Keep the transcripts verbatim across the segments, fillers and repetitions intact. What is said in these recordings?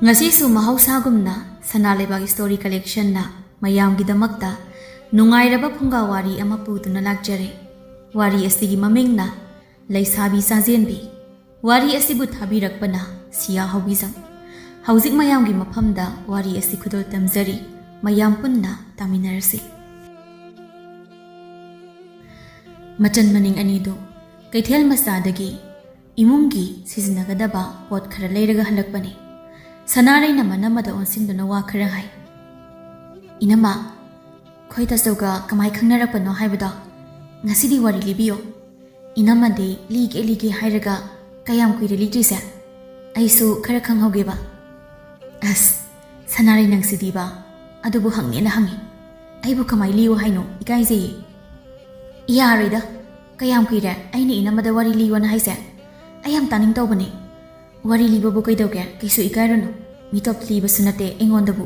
ꯉꯁꯤꯁꯨ ꯃꯍꯧꯁꯥꯒꯨꯝꯅ ꯁꯅꯥ ꯂꯩꯕꯥꯛ ꯁ꯭ꯇꯣꯔꯤ ꯀꯂꯦꯛꯁꯟꯅ ꯃꯌꯥꯝꯒꯤꯗꯃꯛꯇ ꯅꯨꯡꯉꯥꯏꯔꯕ ꯐꯨꯡꯒꯥ ꯋꯥꯔꯤ ꯑꯃ ꯄꯨꯗꯨꯅ ꯂꯥꯛꯆꯔꯦ꯫ ꯋꯥꯔꯤ ꯑꯁꯤꯒꯤ ꯃꯃꯤꯡꯅ ꯂꯩꯁꯥꯕꯤ ꯆꯥꯖꯦꯟꯕꯤ꯫ ꯋꯥꯔꯤ ꯑꯁꯤꯕꯨ ꯊꯥꯕꯤꯔꯛꯄꯅ ꯁꯤꯌꯥ ꯍꯧꯕꯤꯖꯝ꯫ ꯍꯧꯖꯤꯛ ꯃꯌꯥꯝꯒꯤ ꯃꯐꯝꯗ ꯋꯥꯔꯤ ꯑꯁꯤ ꯈꯨꯗꯣꯜ ꯇꯝꯖꯔꯤ꯫ ꯃꯌꯥꯝ ꯄꯨꯟꯅ ꯇꯥꯃꯤꯟꯅꯔꯁꯤ꯫ ꯃꯆꯟ ꯃꯅꯤꯡ ꯑꯅꯤꯗꯨ ꯀꯩꯊꯦꯜ ꯃꯆꯥꯗꯒꯤ ꯏꯃꯨꯡꯒꯤ ꯁꯤꯖꯤꯟꯅꯒꯗꯕ ꯄꯣꯠ ꯈꯔ ꯂꯩꯔꯒ ꯍꯜꯂꯛꯄꯅꯤ꯫ ꯁꯅꯥꯔꯩꯅ ꯃꯅꯝꯃꯗ ꯑꯣꯟꯁꯤꯟꯗꯨꯅ ꯋꯥ ꯈꯔ ꯍꯥꯏ꯫ "ꯏꯅꯝꯃ, ꯈꯣꯏ ꯇꯥꯆꯧꯒ ꯀꯃꯥꯏ ꯈꯪꯅꯔꯛꯄꯅꯣ ꯍꯥꯏꯕꯗꯣ ꯉꯁꯤꯗꯤ ꯋꯥꯔꯤ ꯂꯤꯕꯤꯌꯣ꯫ ꯏꯅꯝꯃꯗꯤ ꯂꯤꯒꯦ ꯂꯤꯒꯦ ꯍꯥꯏꯔꯒ ꯀꯌꯥꯝ ꯀꯨꯏꯔꯦ ꯂꯤꯗ꯭ꯔꯤꯁꯦ? ꯑꯩꯁꯨ ꯈꯔ ꯈꯪꯍꯧꯒꯦꯕ꯫" "ꯑꯁ, ꯁꯅꯥꯔꯩ ꯅꯪꯁꯤꯗꯤꯕ, ꯑꯗꯨꯕꯨ ꯍꯪꯉꯦꯅ ꯍꯪꯉꯤ꯫ ꯑꯩꯕꯨ ꯀꯃꯥꯏ ꯂꯤꯌꯨ ꯍꯥꯏꯅꯣ? ꯏꯀꯥꯏꯖꯩꯌꯦ꯫" "ꯌꯥꯔꯣꯏꯗ, ꯀꯌꯥꯝ ꯀꯨꯏꯔꯦ ꯑꯩꯅ ꯏꯅꯝꯃꯗ ꯋꯥꯔꯤ ꯂꯤꯌꯣꯅ ꯍꯥꯏꯁꯦ? ꯑꯩ ꯌꯥꯝ ꯇꯥꯅꯤꯡ ꯇꯧꯕꯅꯦ꯫ ꯋꯥꯔꯤ ꯂꯤꯕꯕꯨ ꯀꯩꯗꯧꯒꯦ? ꯀꯩꯁꯨ ꯏꯀꯥꯏꯔꯨꯅꯨ꯫ ꯃꯤꯇꯣꯞ ꯂꯤꯕꯁꯨ ꯅꯠꯇꯦ ꯑꯩꯉꯣꯟꯗꯕꯨ꯫"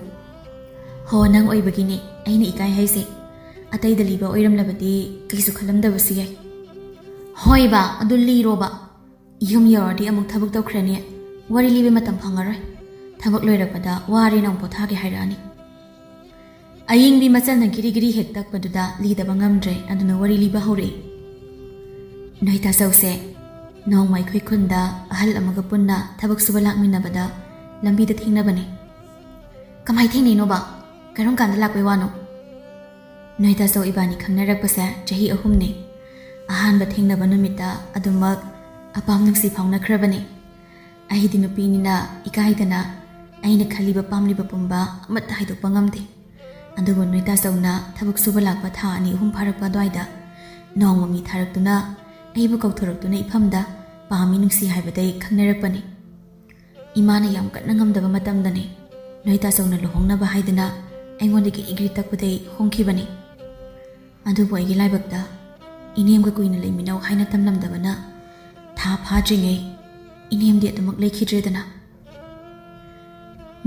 "ꯍꯣ, ꯅꯪ ꯑꯣꯏꯕꯒꯤꯅꯦ ꯑꯩꯅ ꯏꯀꯥꯏ ꯍꯥꯏꯁꯦ꯫ ꯑꯇꯩꯗ ꯂꯤꯕ ꯑꯣꯏꯔꯝꯂꯕꯗꯤ ꯀꯩꯁꯨ ꯈꯜꯂꯝꯗꯕꯁꯨ ꯌꯥꯏ꯫" "ꯍꯣꯏꯕ, ꯑꯗꯨ ꯂꯤꯔꯣꯕ꯫ ꯌꯨꯝ ꯌꯧꯔꯗꯤ ꯑꯃꯨꯛ ꯊꯕꯛ ꯇꯧꯈ꯭ꯔꯅꯤ꯫ ꯋꯥꯔꯤ ꯂꯤꯕ ꯃꯇꯝ ꯐꯪꯉꯔꯣꯏ꯫ ꯊꯕꯛ ꯂꯣꯏꯔꯛꯄꯗ ꯋꯥꯔꯦꯅ ꯑꯃꯨꯛ ꯄꯣꯊꯥꯒꯦ ꯍꯥꯏꯔꯛꯑꯅꯤ꯫" ꯑꯌꯤꯡꯕꯤ ꯃꯆꯜꯅ ꯒꯤꯔꯤ ꯒꯤꯔꯤ ꯍꯦꯛ ꯇꯛꯄꯗꯨꯗ ꯂꯤꯗꯕ ꯉꯝꯗ꯭ꯔꯦ꯫ ꯑꯗꯨꯅ ꯋꯥꯔꯤ ꯂꯤꯕ ꯍꯧꯔꯛꯏ꯫ "ꯅꯣꯏ ꯇꯥꯆꯧꯁꯦ ꯅꯣꯡꯃ ꯑꯩꯈꯣꯏ ꯈꯨꯟꯗ ꯑꯍꯜ ꯑꯃꯒ ꯄꯨꯟꯅ ꯊꯕꯛ ꯁꯨꯕ ꯂꯥꯛꯃꯤꯟꯅꯕꯗ ꯂꯝꯕꯤꯗ ꯊꯦꯡꯅꯕꯅꯦ꯫" "ꯀꯃꯥꯏ ꯊꯦꯡꯅꯩꯅꯣꯕ? ꯀꯔꯝ ꯀꯥꯟꯗ ꯂꯥꯛꯄꯩ ꯋꯥꯅꯣ?" "ꯅꯣꯏ ꯇꯥꯆꯧ ꯏꯕꯥꯅꯤ ꯈꯪꯅꯔꯛꯄꯁꯦ ꯆꯍꯤ ꯑꯍꯨꯝꯅꯦ꯫ ꯑꯍꯥꯟꯕ ꯊꯦꯡꯅꯕ ꯅꯨꯃꯤꯠꯇ ꯑꯗꯨꯃꯛ ꯑꯄꯥꯝ ꯅꯨꯡꯁꯤ ꯐꯥꯎꯅꯈ꯭ꯔꯕꯅꯦ꯫ ꯑꯩꯗꯤ ꯅꯨꯄꯤꯅꯤꯅ ꯏꯀꯥꯏꯗꯅ ꯑꯩꯅ ꯈꯜꯂꯤꯕ ꯄꯥꯝꯂꯤꯕ ꯄꯨꯝꯕ ꯑꯃꯠꯇ ꯍꯥꯏꯗꯣꯛꯄ ꯉꯝꯗꯦ꯫ ꯑꯗꯨꯕꯨ ꯅꯣꯏ ꯇꯥꯆꯧꯅ ꯊꯕꯛ ꯁꯨꯕ ꯂꯥꯛꯄ ꯊꯥ ꯑꯅꯤ ꯑꯍꯨꯝ ꯐꯥꯔꯛꯄ ꯑꯗꯨꯋꯥꯏꯗ ꯅꯣꯡꯃ ꯃꯤ ꯊꯥꯔꯛꯇꯨꯅ ꯑꯩꯕꯨ ꯀꯧꯊꯣꯔꯛꯇꯨꯅ ꯏꯐꯝꯗ ꯄꯥꯝꯃꯤ ꯅꯨꯡꯁꯤ ꯍꯥꯏꯕꯗꯩ ꯈꯪꯅꯔꯛꯄꯅꯤ꯫ ꯏꯃꯥꯅ ꯌꯥꯝ ꯀꯟꯅ ꯉꯝꯗꯕ ꯃꯇꯝꯗꯅꯦ ꯅꯣꯏ ꯇꯥꯆꯧꯅ ꯂꯨꯍꯣꯡꯅꯕ ꯍꯥꯏꯗꯨꯅ ꯑꯩꯉꯣꯟꯗ ꯒꯤꯔꯤ ꯒꯤꯔꯤ ꯇꯛꯄꯗꯩ ꯍꯣꯡꯈꯤꯕꯅꯤ꯫ ꯑꯗꯨꯕꯨ ꯑꯩꯒꯤ ꯂꯥꯏꯕꯛꯇ ꯏꯅꯦꯝꯒ ꯀꯨꯏꯅ ꯂꯩꯃꯤꯟꯅꯧ ꯍꯥꯏꯅ ꯇꯝꯂꯝꯗꯕꯅ ꯊꯥ ꯐꯥꯗ꯭ꯔꯤꯉꯩ ꯏꯅꯦꯝꯗꯤ ꯑꯗꯨꯃꯛ ꯂꯩꯈꯤꯗ꯭ꯔꯦꯗꯅ꯫"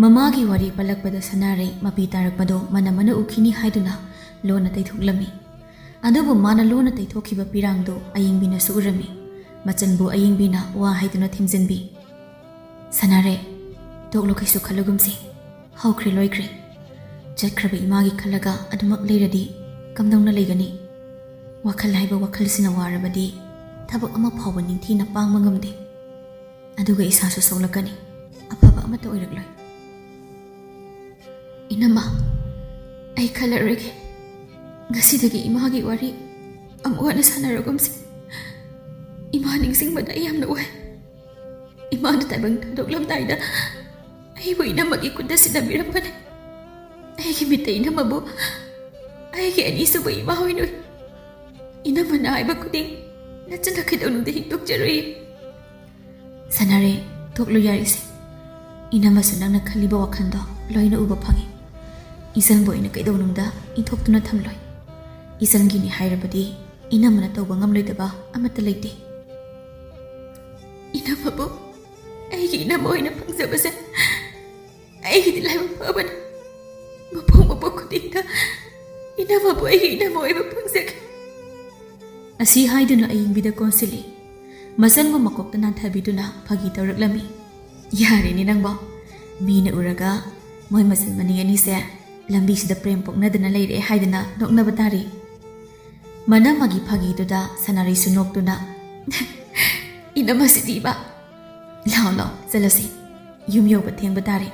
ꯃꯃꯥꯒꯤ ꯋꯥꯔꯤ ꯄꯜꯂꯛꯄꯗ ꯁꯅꯥꯔꯩ ꯃꯄꯤ ꯇꯥꯔꯛꯄꯗꯣ ꯃꯅꯝꯃꯅ ꯎꯈꯤꯅꯤ ꯍꯥꯏꯗꯨꯅ ꯂꯣꯟꯅ ꯇꯩꯊꯣꯛꯂꯝꯃꯤ꯫ ꯑꯗꯨꯕꯨ ꯃꯥꯅ ꯂꯣꯟꯅ ꯇꯩꯊꯣꯛꯈꯤꯕ ꯄꯤꯔꯥꯡꯗꯨ ꯑꯌꯤꯡꯕꯤꯅꯁꯨ ꯎꯔꯝꯃꯤ꯫ ꯃꯆꯟꯕꯨ ꯑꯌꯤꯡꯕꯤꯅ ꯋꯥ ꯍꯥꯏꯗꯨꯅ ꯊꯦꯝꯖꯤꯟꯕꯤ꯫ "ꯁꯅꯥꯔꯩ, ꯇꯣꯛꯂꯣ, ꯀꯩꯁꯨ ꯈꯜꯂꯒꯨꯝꯁꯤ꯫ ꯍꯧꯈ꯭ꯔꯦ ꯂꯣꯏꯈ꯭ꯔꯦ꯫ ꯆꯠꯈ꯭ꯔꯕ ꯏꯃꯥꯒꯤ ꯈꯜꯂꯒ ꯑꯗꯨꯃꯛ ꯂꯩꯔꯗꯤ ꯀꯝꯗꯧꯅ ꯂꯩꯒꯅꯤ? ꯋꯥꯈꯜ ꯍꯥꯏꯕ ꯋꯥꯈꯜꯁꯤꯅ ꯋꯥꯔꯕꯗꯤ ꯊꯕꯛ ꯑꯃ ꯐꯥꯎꯕ ꯅꯤꯡꯊꯤꯅ ꯄꯥꯡꯕ ꯉꯝꯗꯦ꯫ ꯑꯗꯨꯒ ꯏꯁꯥꯁꯨ ꯁꯣꯛꯂꯛꯀꯅꯤ, ꯑꯐꯕ ꯑꯃꯠꯇ ꯑꯣꯏꯔꯛꯂꯣꯏ꯫ ꯏꯅꯝꯃ, ꯑꯩ ꯈꯜꯂꯔꯣꯏꯒꯦ꯫ ꯉꯁꯤꯗꯒꯤ ꯏꯃꯥꯒꯤ ꯋꯥꯔꯤ ꯑꯃꯨꯛ ꯍꯟꯅ ꯁꯥꯟꯅꯔꯒꯨꯝꯁꯤ꯫ ꯏꯃꯥ ꯅꯤꯡꯁꯤꯡꯕꯗ ꯑꯩ ꯌꯥꯝꯅ ꯋꯥꯏ꯫ ꯏꯃꯥꯅ ꯇꯥꯏꯕꯪ ꯊꯥꯗꯣꯛꯂꯝꯗꯥꯏꯗ ꯑꯩꯕꯨ ꯏꯅꯝꯃꯒꯤ ꯈꯨꯠꯇ ꯁꯤꯟꯅꯕꯤꯔꯝꯕꯅꯤ꯫ ꯑꯩꯒꯤ ꯃꯤꯠꯇ ꯏꯅꯝꯃꯕꯨ ꯑꯩꯒꯤ ꯑꯅꯤꯁꯨꯕ ꯏꯃꯥ ꯑꯣꯏꯅ ꯎꯏ꯫ ꯏꯅꯝꯃꯅ ꯍꯥꯏꯕ ꯈꯨꯗꯤꯡ ꯅꯆꯤꯟꯅ ꯀꯩꯗꯧꯅꯨꯡꯗ ꯍꯤꯡꯗꯣꯛꯆꯔꯨꯏ꯫ ꯁꯥꯟꯅꯔꯦ, ꯇꯣꯛꯂꯨ ꯌꯥꯔꯤꯁꯦ꯫ ꯏꯅꯝꯃꯁꯨ ꯅꯪꯅ ꯈꯜꯂꯤꯕ ꯋꯥꯈꯜꯗꯣ ꯂꯣꯏꯅ ꯎꯕ ꯐꯪꯉꯤ꯫ ꯏꯆꯟꯕꯨ ꯑꯩꯅ ꯀꯩꯗꯧꯅꯨꯡꯗ ꯏꯟꯊꯣꯛꯇꯨꯅ ꯊꯝꯂꯣꯏ꯫ ꯏꯆꯟꯒꯤꯅꯤ ꯍꯥꯏꯔꯕꯗꯤ ꯏꯅꯝꯃꯅ ꯇꯧꯕ ꯉꯝꯂꯣꯏꯗꯕ ꯑꯃꯠꯇ ꯂꯩꯇꯦ꯫ ꯏꯅꯝꯃꯕꯨ ꯑꯩꯒꯤ ꯏꯅꯝꯃ ꯑꯣꯏꯅ ꯐꯪꯖꯕꯁꯦ ꯑꯩꯒꯤꯗꯤ ꯂꯥꯏꯕꯛ ꯐꯕꯅꯤ꯫ ꯃꯄꯣꯛ ꯃꯄꯣꯛ ꯈꯨꯗꯤꯡꯗ ꯏꯅꯝꯃꯕꯨ ꯑꯩꯒꯤ ꯏꯅꯝꯃ ꯑꯣꯏꯕ ꯐꯪꯖꯒꯦ꯫ ꯑꯁꯤ ꯍꯥꯏꯗꯨꯅ ꯑꯏꯪꯕꯤꯗ ꯀꯣꯟꯁꯤꯜꯂꯤ꯫ ꯃꯆꯟꯕꯨ ꯃꯀꯣꯛꯇ ꯅꯥꯟꯊꯕꯤꯗꯨꯅ ꯐꯥꯒꯤ ꯇꯧꯔꯛꯂꯝꯃꯤ꯫ ꯌꯥꯔꯦꯅꯦ ꯅꯪꯕꯣ꯫ ꯃꯤꯅ ꯎꯔꯒ ꯃꯣꯏ ꯃꯆꯟ ꯃꯅꯤꯡ ꯑꯅꯤꯁꯦ ꯂꯝꯕꯤꯁꯤꯗ ꯄ꯭ꯔꯦꯝ ꯄꯣꯛꯅꯗꯅ ꯂꯩꯔꯦ ꯍꯥꯏꯗꯅ ꯅꯣꯛꯅꯕ ꯇꯥꯔꯤ꯫ ꯃꯅꯝꯃꯒꯤ ꯐꯥꯒꯤꯗꯨꯗ ꯁꯅꯥꯔꯩꯁꯨ ꯅꯣꯛꯇꯨꯅ, "ꯏꯅꯝꯃꯁꯤꯗꯤꯕ꯫ ꯂꯥꯛꯑꯣ, ꯂꯥꯛꯑꯣ, ꯆꯠꯂꯁꯤ꯫ ꯌꯨꯝ ꯌꯧꯕ ꯊꯦꯡꯕ ꯇꯥꯔꯦ꯫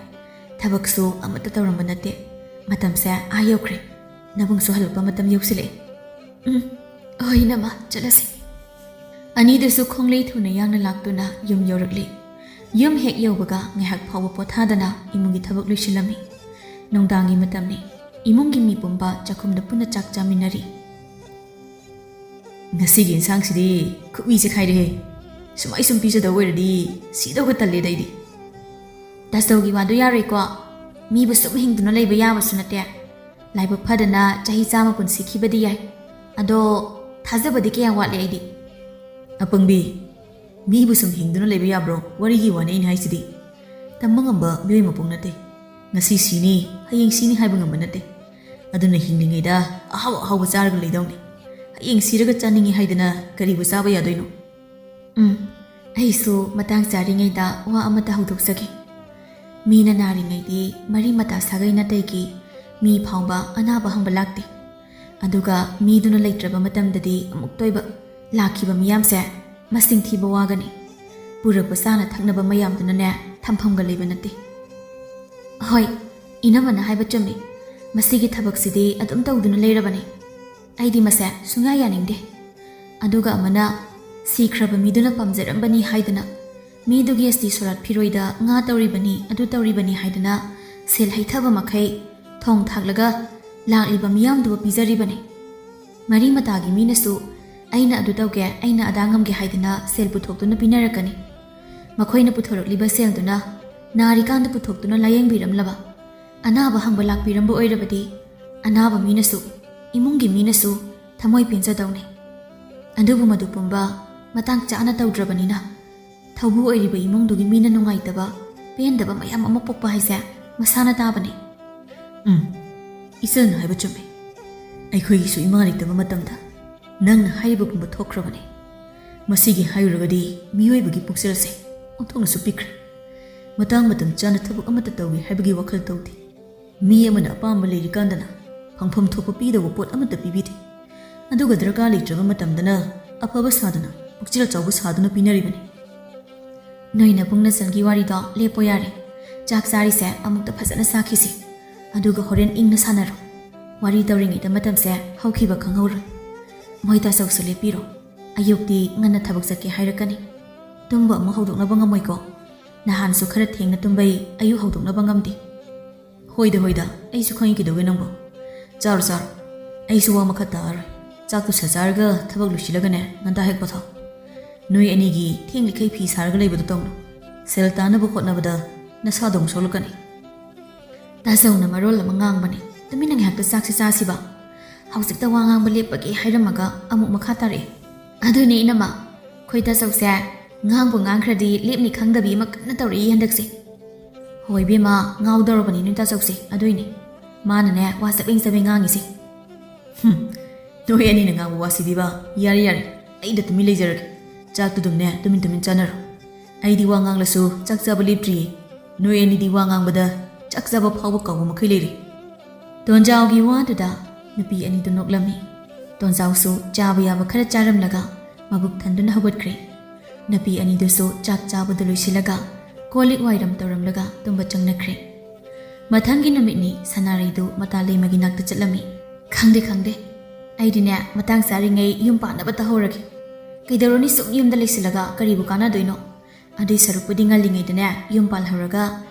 ꯊꯕꯛꯁꯨ ꯑꯃꯠꯇ ꯇꯧꯔꯝꯕ ꯅꯠꯇꯦ꯫ ꯃꯇꯝꯁꯦ ꯑꯥ ꯌꯧꯈ꯭ꯔꯦ꯫ ꯅꯕꯨꯡꯁꯨ ꯍꯜꯂꯛꯄ ꯃꯇꯝ ꯌꯧꯁꯤꯜꯂꯛꯑꯦ꯫ ꯎꯝ, ꯍꯣꯏ, ꯏꯅꯝꯃ, ꯆꯠꯂꯁꯤ꯫" ꯑꯅꯤꯗꯨꯁꯨ ꯈꯣꯡꯂꯩ ꯊꯨꯅ ꯌꯥꯡꯅ ꯂꯥꯛꯇꯨꯅ ꯌꯨꯝ ꯌꯧꯔꯛꯂꯤ꯫ ꯌꯨꯝ ꯍꯦꯛ ꯌꯧꯕꯒ ꯉꯥꯏꯍꯥꯛ ꯐꯥꯎꯕ ꯄꯣꯊꯥꯗꯅ ꯏꯃꯨꯡꯒꯤ ꯊꯕꯛ ꯂꯣꯏꯁꯤꯜꯂꯝꯃꯤ꯫ ꯅꯨꯡꯗꯥꯡꯒꯤ ꯃꯇꯝꯅꯤ꯫ ꯏꯃꯨꯡꯒꯤ ꯃꯤ ꯄꯨꯝꯕ ꯆꯥꯛꯈꯨꯝꯗ ꯄꯨꯟꯅ ꯆꯥꯛ ꯆꯥꯃꯤꯟꯅꯔꯤ꯫ "ꯉꯁꯤꯒꯤ ꯏꯟꯁꯥꯡꯁꯤꯗꯤ ꯈꯨꯠꯃꯤ ꯆꯦꯈꯥꯏꯔꯦꯍꯦ꯫ ꯁꯨꯃꯥꯏ ꯁꯨꯝ ꯄꯤꯖꯗꯧ ꯑꯣꯏꯔꯗꯤ ꯁꯤꯗꯧꯒ ꯇꯜꯂꯦꯗ ꯑꯩꯗꯤ꯫" "ꯇꯥꯆꯧꯒꯤ ꯋꯥꯗꯨ ꯌꯥꯔꯣꯏꯀꯣ꯫ ꯃꯤꯕꯨ ꯁꯨꯝ ꯍꯤꯡꯗꯨꯅ ꯂꯩꯕ ꯌꯥꯕꯁꯨ ꯅꯠꯇꯦ꯫ ꯂꯥꯏꯕꯛ ꯐꯗꯅ ꯆꯍꯤ ꯆꯥꯝꯃ ꯄꯨꯟꯁꯤꯈꯤꯕꯗꯤ ꯌꯥꯏ꯫ ꯑꯗꯣ ꯊꯥꯖꯕꯗꯤ ꯀꯌꯥ ꯋꯥꯠꯂꯦ ꯑꯩꯗꯤ꯫" "ꯑꯄꯪꯕꯤ, ꯃꯤꯕꯨ ꯁꯨꯝ ꯍꯤꯡꯗꯨꯅ ꯂꯩꯕ ꯌꯥꯕ꯭ꯔꯣ? ꯋꯥꯔꯤꯒꯤ ꯋꯥꯅꯤ ꯑꯩꯅ ꯍꯥꯏꯁꯤꯗꯤ꯫ ꯇꯝꯕ ꯉꯝꯕ ꯃꯤꯑꯣꯏ ꯃꯄꯣꯛ ꯅꯠꯇꯦ꯫ ꯉꯁꯤ ꯁꯤꯅꯤ, ꯍꯌꯦꯡ ꯁꯤꯅꯤ ꯍꯥꯏꯕ ꯉꯝꯕ ꯅꯠꯇꯦ꯫ ꯑꯗꯨꯅ ꯍꯤꯡꯂꯤꯉꯩꯗ ꯑꯍꯥꯎ ꯑꯍꯥꯎꯕ ꯆꯥꯔꯒ ꯂꯩꯗꯧꯅꯤ꯫ ꯍꯌꯦꯡ ꯁꯤꯔꯒ ꯆꯥꯅꯤꯡꯉꯤ ꯍꯥꯏꯗꯅ ꯀꯔꯤꯕꯨ ꯆꯥꯕ ꯌꯥꯗꯣꯏꯅꯣ?" "ꯎꯝ, ꯑꯩꯁꯨ ꯃꯇꯥꯡ ꯆꯥꯔꯤꯉꯩꯗ ꯋꯥ ꯑꯃꯠꯇ ꯍꯧꯗꯣꯛꯆꯒꯦ꯫ ꯃꯤꯅ ꯅꯥꯔꯤꯉꯩꯗꯤ ꯃꯔꯤ ꯃꯇꯥ ꯁꯥꯒꯩ ꯅꯥꯇꯩꯒꯤ ꯃꯤ ꯐꯥꯎꯕ ꯑꯅꯥꯕ ꯍꯪꯕ ꯂꯥꯛꯇꯦ꯫ ꯑꯗꯨꯒ ꯃꯤꯗꯨꯅ ꯂꯩꯇ꯭ꯔꯕ ꯃꯇꯝꯗꯗꯤ ꯑꯃꯨꯛꯇ ꯑꯣꯏꯕ ꯂꯥꯛꯈꯤꯕ ꯃꯤꯌꯥꯝꯁꯦ ꯃꯁꯤꯡ ꯊꯤꯕ ꯋꯥꯒꯅꯤ꯫ ꯄꯨꯔꯛꯄ ꯆꯥꯅ ꯊꯛꯅꯕ ꯃꯌꯥꯝꯗꯨꯅꯅꯦ ꯊꯝꯐꯝꯒ ꯂꯩꯕ ꯅꯠꯇꯦ꯫ ꯍꯣꯏ, ꯏꯅꯝꯃꯅ ꯍꯥꯏꯕ ꯆꯨꯝꯃꯤ꯫ ꯃꯁꯤꯒꯤ ꯊꯕꯛꯁꯤꯗꯤ ꯑꯗꯨꯝ ꯇꯧꯗꯨꯅ ꯂꯩꯔꯕꯅꯤ꯫ ꯑꯩꯗꯤ ꯃꯁꯦ ꯁꯨꯡꯌꯥ ꯌꯥꯅꯤꯡꯗꯦ꯫ ꯑꯗꯨꯒ ꯑꯃꯅ ꯁꯤꯈ꯭ꯔꯕ ꯃꯤꯗꯨꯅ ꯄꯥꯝꯖꯔꯝꯕꯅꯤ ꯍꯥꯏꯗꯨꯅ, ꯃꯤꯗꯨꯒꯤ ꯑꯁꯇꯤ ꯁꯣꯔꯥꯠ ꯐꯤꯔꯣꯏꯗ ꯉꯥ ꯇꯧꯔꯤꯕꯅꯤ, ꯑꯗꯨ ꯇꯧꯔꯤꯕꯅꯤ ꯍꯥꯏꯗꯨꯅ ꯁꯦꯜ ꯍꯩꯊꯕ ꯃꯈꯩ ꯊꯣꯡ ꯊꯥꯛꯂꯒ ꯂꯥꯛꯂꯤꯕ ꯃꯤꯌꯥꯝꯗꯨꯕꯨ ꯄꯤꯖꯔꯤꯕꯅꯤ꯫ ꯃꯔꯤ ꯃꯇꯥꯒꯤ ꯃꯤꯅꯁꯨ "ꯑꯩꯅ ꯑꯗꯨ ꯇꯧꯒꯦ, ꯑꯩꯅ ꯑꯗꯥ ꯉꯝꯒꯦ" ꯍꯥꯏꯗꯨꯅ ꯁꯦꯜ ꯄꯨꯊꯣꯛꯇꯨꯅ ꯄꯤꯅꯔꯛꯀꯅꯤ꯫ ꯃꯈꯣꯏꯅ ꯄꯨꯊꯣꯔꯛꯂꯤꯕ ꯁꯦꯜꯗꯨꯅ ꯅꯥꯔꯤꯀꯥꯟꯗ ꯄꯨꯊꯣꯛꯇꯨꯅ ꯂꯥꯌꯦꯡꯕꯤꯔꯝꯂꯕ, ꯑꯅꯥꯕ ꯍꯪꯕ ꯂꯥꯛꯄꯤꯔꯝꯕ ꯑꯣꯏꯔꯕꯗꯤ, ꯑꯅꯥꯕ ꯃꯤꯅꯁꯨ, ꯏꯃꯨꯡꯒꯤ ꯃꯤꯅꯁꯨ ꯊꯃꯣꯏ ꯄꯦꯟꯖꯗꯧꯅꯤ꯫ ꯑꯗꯨꯕꯨ ꯃꯗꯨ ꯄꯨꯝꯕ ꯃꯇꯥꯡ ꯆꯥꯅ ꯇꯧꯗ꯭ꯔꯕꯅꯤꯅ, ꯊꯧꯕꯨ ꯑꯣꯏꯔꯤꯕ ꯏꯃꯨꯡꯗꯨꯒꯤ ꯃꯤꯅ ꯅꯨꯡꯉꯥꯏꯇꯕ, ꯄꯦꯟꯗꯕ ꯃꯌꯥꯝ ꯑꯃ ꯄꯣꯛꯄ ꯍꯥꯏꯁꯦ ꯃꯁꯥꯅ ꯇꯥꯕꯅꯤ꯫ ꯎꯝ, ꯏꯆꯟꯅ ꯍꯥꯏꯕ ꯆꯨꯝꯃꯤ꯫ ꯑꯩꯈꯣꯏꯒꯤꯁꯨ ꯏꯃꯥ ꯂꯩꯇꯕ ꯃꯇꯝꯗ ꯅꯪꯅ ꯍꯥꯏꯔꯤꯕ ꯄꯨꯝꯕ ꯊꯣꯛꯈ꯭ꯔꯕꯅꯤ꯫ ꯃꯁꯤꯒꯤ ꯍꯥꯏꯔꯨꯔꯒꯗꯤ ꯃꯤꯑꯣꯏꯕꯒꯤ ꯄꯨꯛꯆꯦꯜꯁꯦ ꯑꯣꯟꯊꯣꯛꯅꯁꯨ ꯄꯤꯛꯈ꯭ꯔꯦ꯫ ꯃꯇꯥꯡ ꯃꯇꯝ ꯆꯥꯅ ꯊꯕꯛ ꯑꯃꯠꯇ ꯇꯧꯒꯦ ꯍꯥꯏꯕꯒꯤ ꯋꯥꯈꯜ ꯇꯧꯗꯦ꯫ ꯃꯤ ꯑꯃꯅ ꯑꯄꯥꯝꯕ ꯂꯩꯔꯤꯀꯥꯟꯗꯅ ꯐꯪꯐꯝ ꯊꯣꯛꯄ ꯄꯤꯗꯧꯕ ꯄꯣꯠ ꯑꯃꯠꯇ ꯄꯤꯕꯤꯗꯦ꯫ ꯑꯗꯨꯒ ꯗꯔꯀꯥꯔ ꯂꯩꯇ꯭ꯔꯕ ꯃꯇꯝꯗꯅ ꯑꯐꯕ ꯁꯥꯗꯨꯅ, ꯄꯨꯛꯆꯦꯜ ꯆꯥꯎꯕ ꯁꯥꯗꯨꯅ ꯄꯤꯅꯔꯤꯕꯅꯤ꯫ ꯅꯣꯏ ꯅꯕꯨꯡ ꯅꯆꯟꯒꯤ ꯋꯥꯔꯤꯗꯣ ꯂꯦꯞꯄꯣ ꯌꯥꯔꯦ꯫ ꯆꯥꯛ ꯆꯥꯔꯤꯁꯦ ꯑꯃꯨꯛꯇ ꯐꯖꯅ ꯆꯥꯈꯤꯁꯤ꯫ ꯑꯗꯨꯒ ꯍꯣꯔꯦꯟ ꯏꯪꯅ ꯁꯥꯟꯅꯔꯣ꯫ ꯋꯥꯔꯤ ꯇꯧꯔꯤꯉꯩꯗ ꯃꯇꯝꯁꯦ ꯍꯧꯈꯤꯕ ꯈꯪꯍꯧꯔꯣꯏ꯫ ꯃꯣꯏ ꯇꯥꯆꯧꯁꯨ ꯂꯦꯞꯄꯤꯔꯣ꯫ ꯑꯌꯨꯛꯇꯤ ꯉꯟꯅ ꯊꯕꯛ ꯆꯠꯀꯦ ꯍꯥꯏꯔꯛꯀꯅꯤ꯫ ꯇꯨꯝꯕ ꯑꯃꯨꯛ ꯍꯧꯗꯣꯛꯅꯕ ꯉꯝꯃꯣꯏꯀꯣ꯫ ꯅꯍꯥꯟꯁꯨ ꯈꯔ ꯊꯦꯡꯅ ꯇꯨꯝꯕꯩ ꯑꯌꯨꯛ ꯍꯧꯗꯣꯛꯅꯕ ꯉꯝꯗꯦ꯫ ꯍꯣꯏꯗ, ꯍꯣꯏꯗ, ꯑꯩꯁꯨ ꯈꯪꯉꯤ ꯀꯩꯗꯧꯒꯦ ꯅꯪꯕꯣ꯫ ꯆꯥꯔꯣ, ꯆꯥꯔꯣ꯫ ꯑꯩꯁꯨ ꯋꯥ ꯃꯈꯥ ꯇꯥꯔꯔꯣꯏ꯫ ꯆꯥꯛꯇꯨ ꯁꯠ ꯆꯥꯔꯒ ꯊꯕꯛ ꯂꯣꯏꯁꯤꯜꯂꯒꯅꯦ ꯉꯟꯇꯥ ꯍꯦꯛ ꯄꯣꯊꯥꯎ꯫ ꯅꯣꯏ ꯑꯅꯤꯒꯤ ꯊꯦꯡꯂꯤꯈꯩ ꯐꯤ ꯁꯥꯔꯒ ꯂꯩꯕꯗꯣ ꯇꯧꯅꯨ꯫ ꯁꯦꯜ ꯇꯥꯅꯕ ꯍꯣꯠꯅꯕꯗ ꯅꯁꯥꯗꯣ ꯑꯃꯨꯛ ꯁꯣꯛꯂꯛꯀꯅꯤ꯫ ꯇꯥꯆꯧꯅ ꯃꯔꯣꯜ ꯑꯃ ꯉꯥꯡꯕꯅꯦ, "ꯇꯨꯃꯤꯟꯅ ꯉꯥꯏꯍꯥꯛꯇ ꯆꯥꯛꯁꯦ ꯆꯥꯁꯤꯕ꯫ ꯍꯧꯖꯤꯛꯇ ꯋꯥ ꯉꯥꯡꯕ ꯂꯦꯞꯄꯒꯦ" ꯍꯥꯏꯔꯝꯃꯒ ꯑꯃꯨꯛ ꯃꯈꯥ ꯇꯥꯔꯛꯑꯦ꯫ "ꯑꯗꯨꯅꯦ ꯏꯅꯝꯃ, ꯑꯩꯈꯣꯏ ꯇꯥꯆꯧꯁꯦ ꯉꯥꯡꯕꯨ ꯉꯥꯡꯈ꯭ꯔꯗꯤ ꯂꯦꯞꯅꯤ ꯈꯪꯗꯕꯤ ꯑꯃ ꯀꯟꯅ ꯇꯧꯔꯛꯏ ꯍꯟꯗꯛꯁꯦ꯫ ꯍꯣꯏ ꯏꯕꯦꯝꯃ, ꯉꯥꯎꯗꯧꯔꯕꯅꯤ ꯅꯣꯏ ꯇꯥꯆꯧꯁꯦ, ꯑꯗꯨꯏꯅꯦ ꯃꯥꯅꯅꯦ ꯋꯥ ꯆꯕꯦꯡ ꯆꯕꯦꯡ ꯉꯥꯡꯉꯤꯁꯦ꯫ ꯍꯨꯝ, ꯅꯣꯏ ꯑꯅꯤꯅ ꯉꯥꯡꯕ ꯋꯥꯁꯤꯗꯤꯕ꯫ ꯌꯥꯔꯦ, ꯌꯥꯔꯦ, ꯑꯩꯗ ꯇꯨꯃꯤꯟ ꯂꯩꯖꯔꯒꯦ꯫ ꯆꯥꯛꯇꯨ ꯑꯗꯨꯝꯅꯦ ꯇꯨꯃꯤꯟ ꯇꯨꯃꯤꯟ ꯆꯥꯅꯔꯣ꯫ ꯑꯩꯗꯤ ꯋꯥ ꯉꯥꯡꯂꯁꯨ ꯆꯥꯛ ꯆꯥꯕ ꯂꯦꯞꯇ꯭ꯔꯤꯌꯦ꯫ ꯅꯣꯏ ꯑꯅꯤꯗꯤ ꯋꯥ ꯉꯥꯡꯕꯗ ꯆꯥꯛ ꯆꯥꯕ ꯐꯥꯎꯕ ꯀꯥꯎꯕ ꯃꯈꯩ ꯂꯩꯔꯤ꯫ ꯇꯣꯟꯖꯥꯎꯒꯤ ꯋꯥꯗꯨꯗ ꯅꯨꯄꯤ ꯑꯅꯤꯗꯨ ꯅꯣꯛꯂꯝꯃꯤ꯫ ꯇꯣꯟꯖꯥꯎꯁꯨ ꯆꯥꯕ ꯌꯥꯕ ꯈꯔ ꯆꯥꯔꯝꯂꯒ ꯃꯕꯨꯛ ꯊꯟꯗꯨꯅ ꯍꯧꯒꯠꯈ꯭ꯔꯦ꯫ ꯅꯨꯄꯤ ꯑꯅꯤꯗꯨꯁꯨ ꯆꯥꯛ ꯆꯥꯕꯗꯨ ꯂꯣꯏꯁꯤꯜꯂꯒ ꯀꯣꯜ ꯂꯤꯛ ꯋꯥꯏꯔꯝ ꯇꯧꯔꯝꯂꯒ ꯇꯨꯝꯕ ꯆꯪꯅꯈ꯭ꯔꯦ꯫ ꯃꯊꯪꯒꯤ ꯅꯨꯃꯤꯠꯅꯤ ꯁꯅꯥꯔꯩꯗꯨ ꯃꯇꯥꯂꯩꯃꯒꯤ ꯅꯥꯛꯇ ꯆꯠꯂꯝꯃꯤ꯫ "ꯈꯪꯗꯦ, ꯈꯪꯗꯦ꯫ ꯑꯩꯗꯤꯅꯦ, ꯃꯇꯥꯡ ꯆꯥꯔꯤꯉꯩ ꯌꯨꯝ ꯄꯥꯟꯅꯕ ꯇꯧꯍꯧꯔꯒꯦ꯫ ꯀꯩꯗꯧꯔꯨꯅꯤ ꯁꯨꯝ ꯌꯨꯝꯗ ꯂꯩꯁꯤꯜꯂꯒ ꯀꯔꯤꯕꯨ ꯀꯥꯟꯅꯗꯣꯏꯅꯣ? ꯑꯗꯨꯏ ꯁꯔꯨꯛꯄꯨꯗꯤ ꯉꯜꯂꯤꯉꯩꯗꯅꯦ ꯌꯨꯝ ꯄꯥꯜꯍꯧꯔꯒ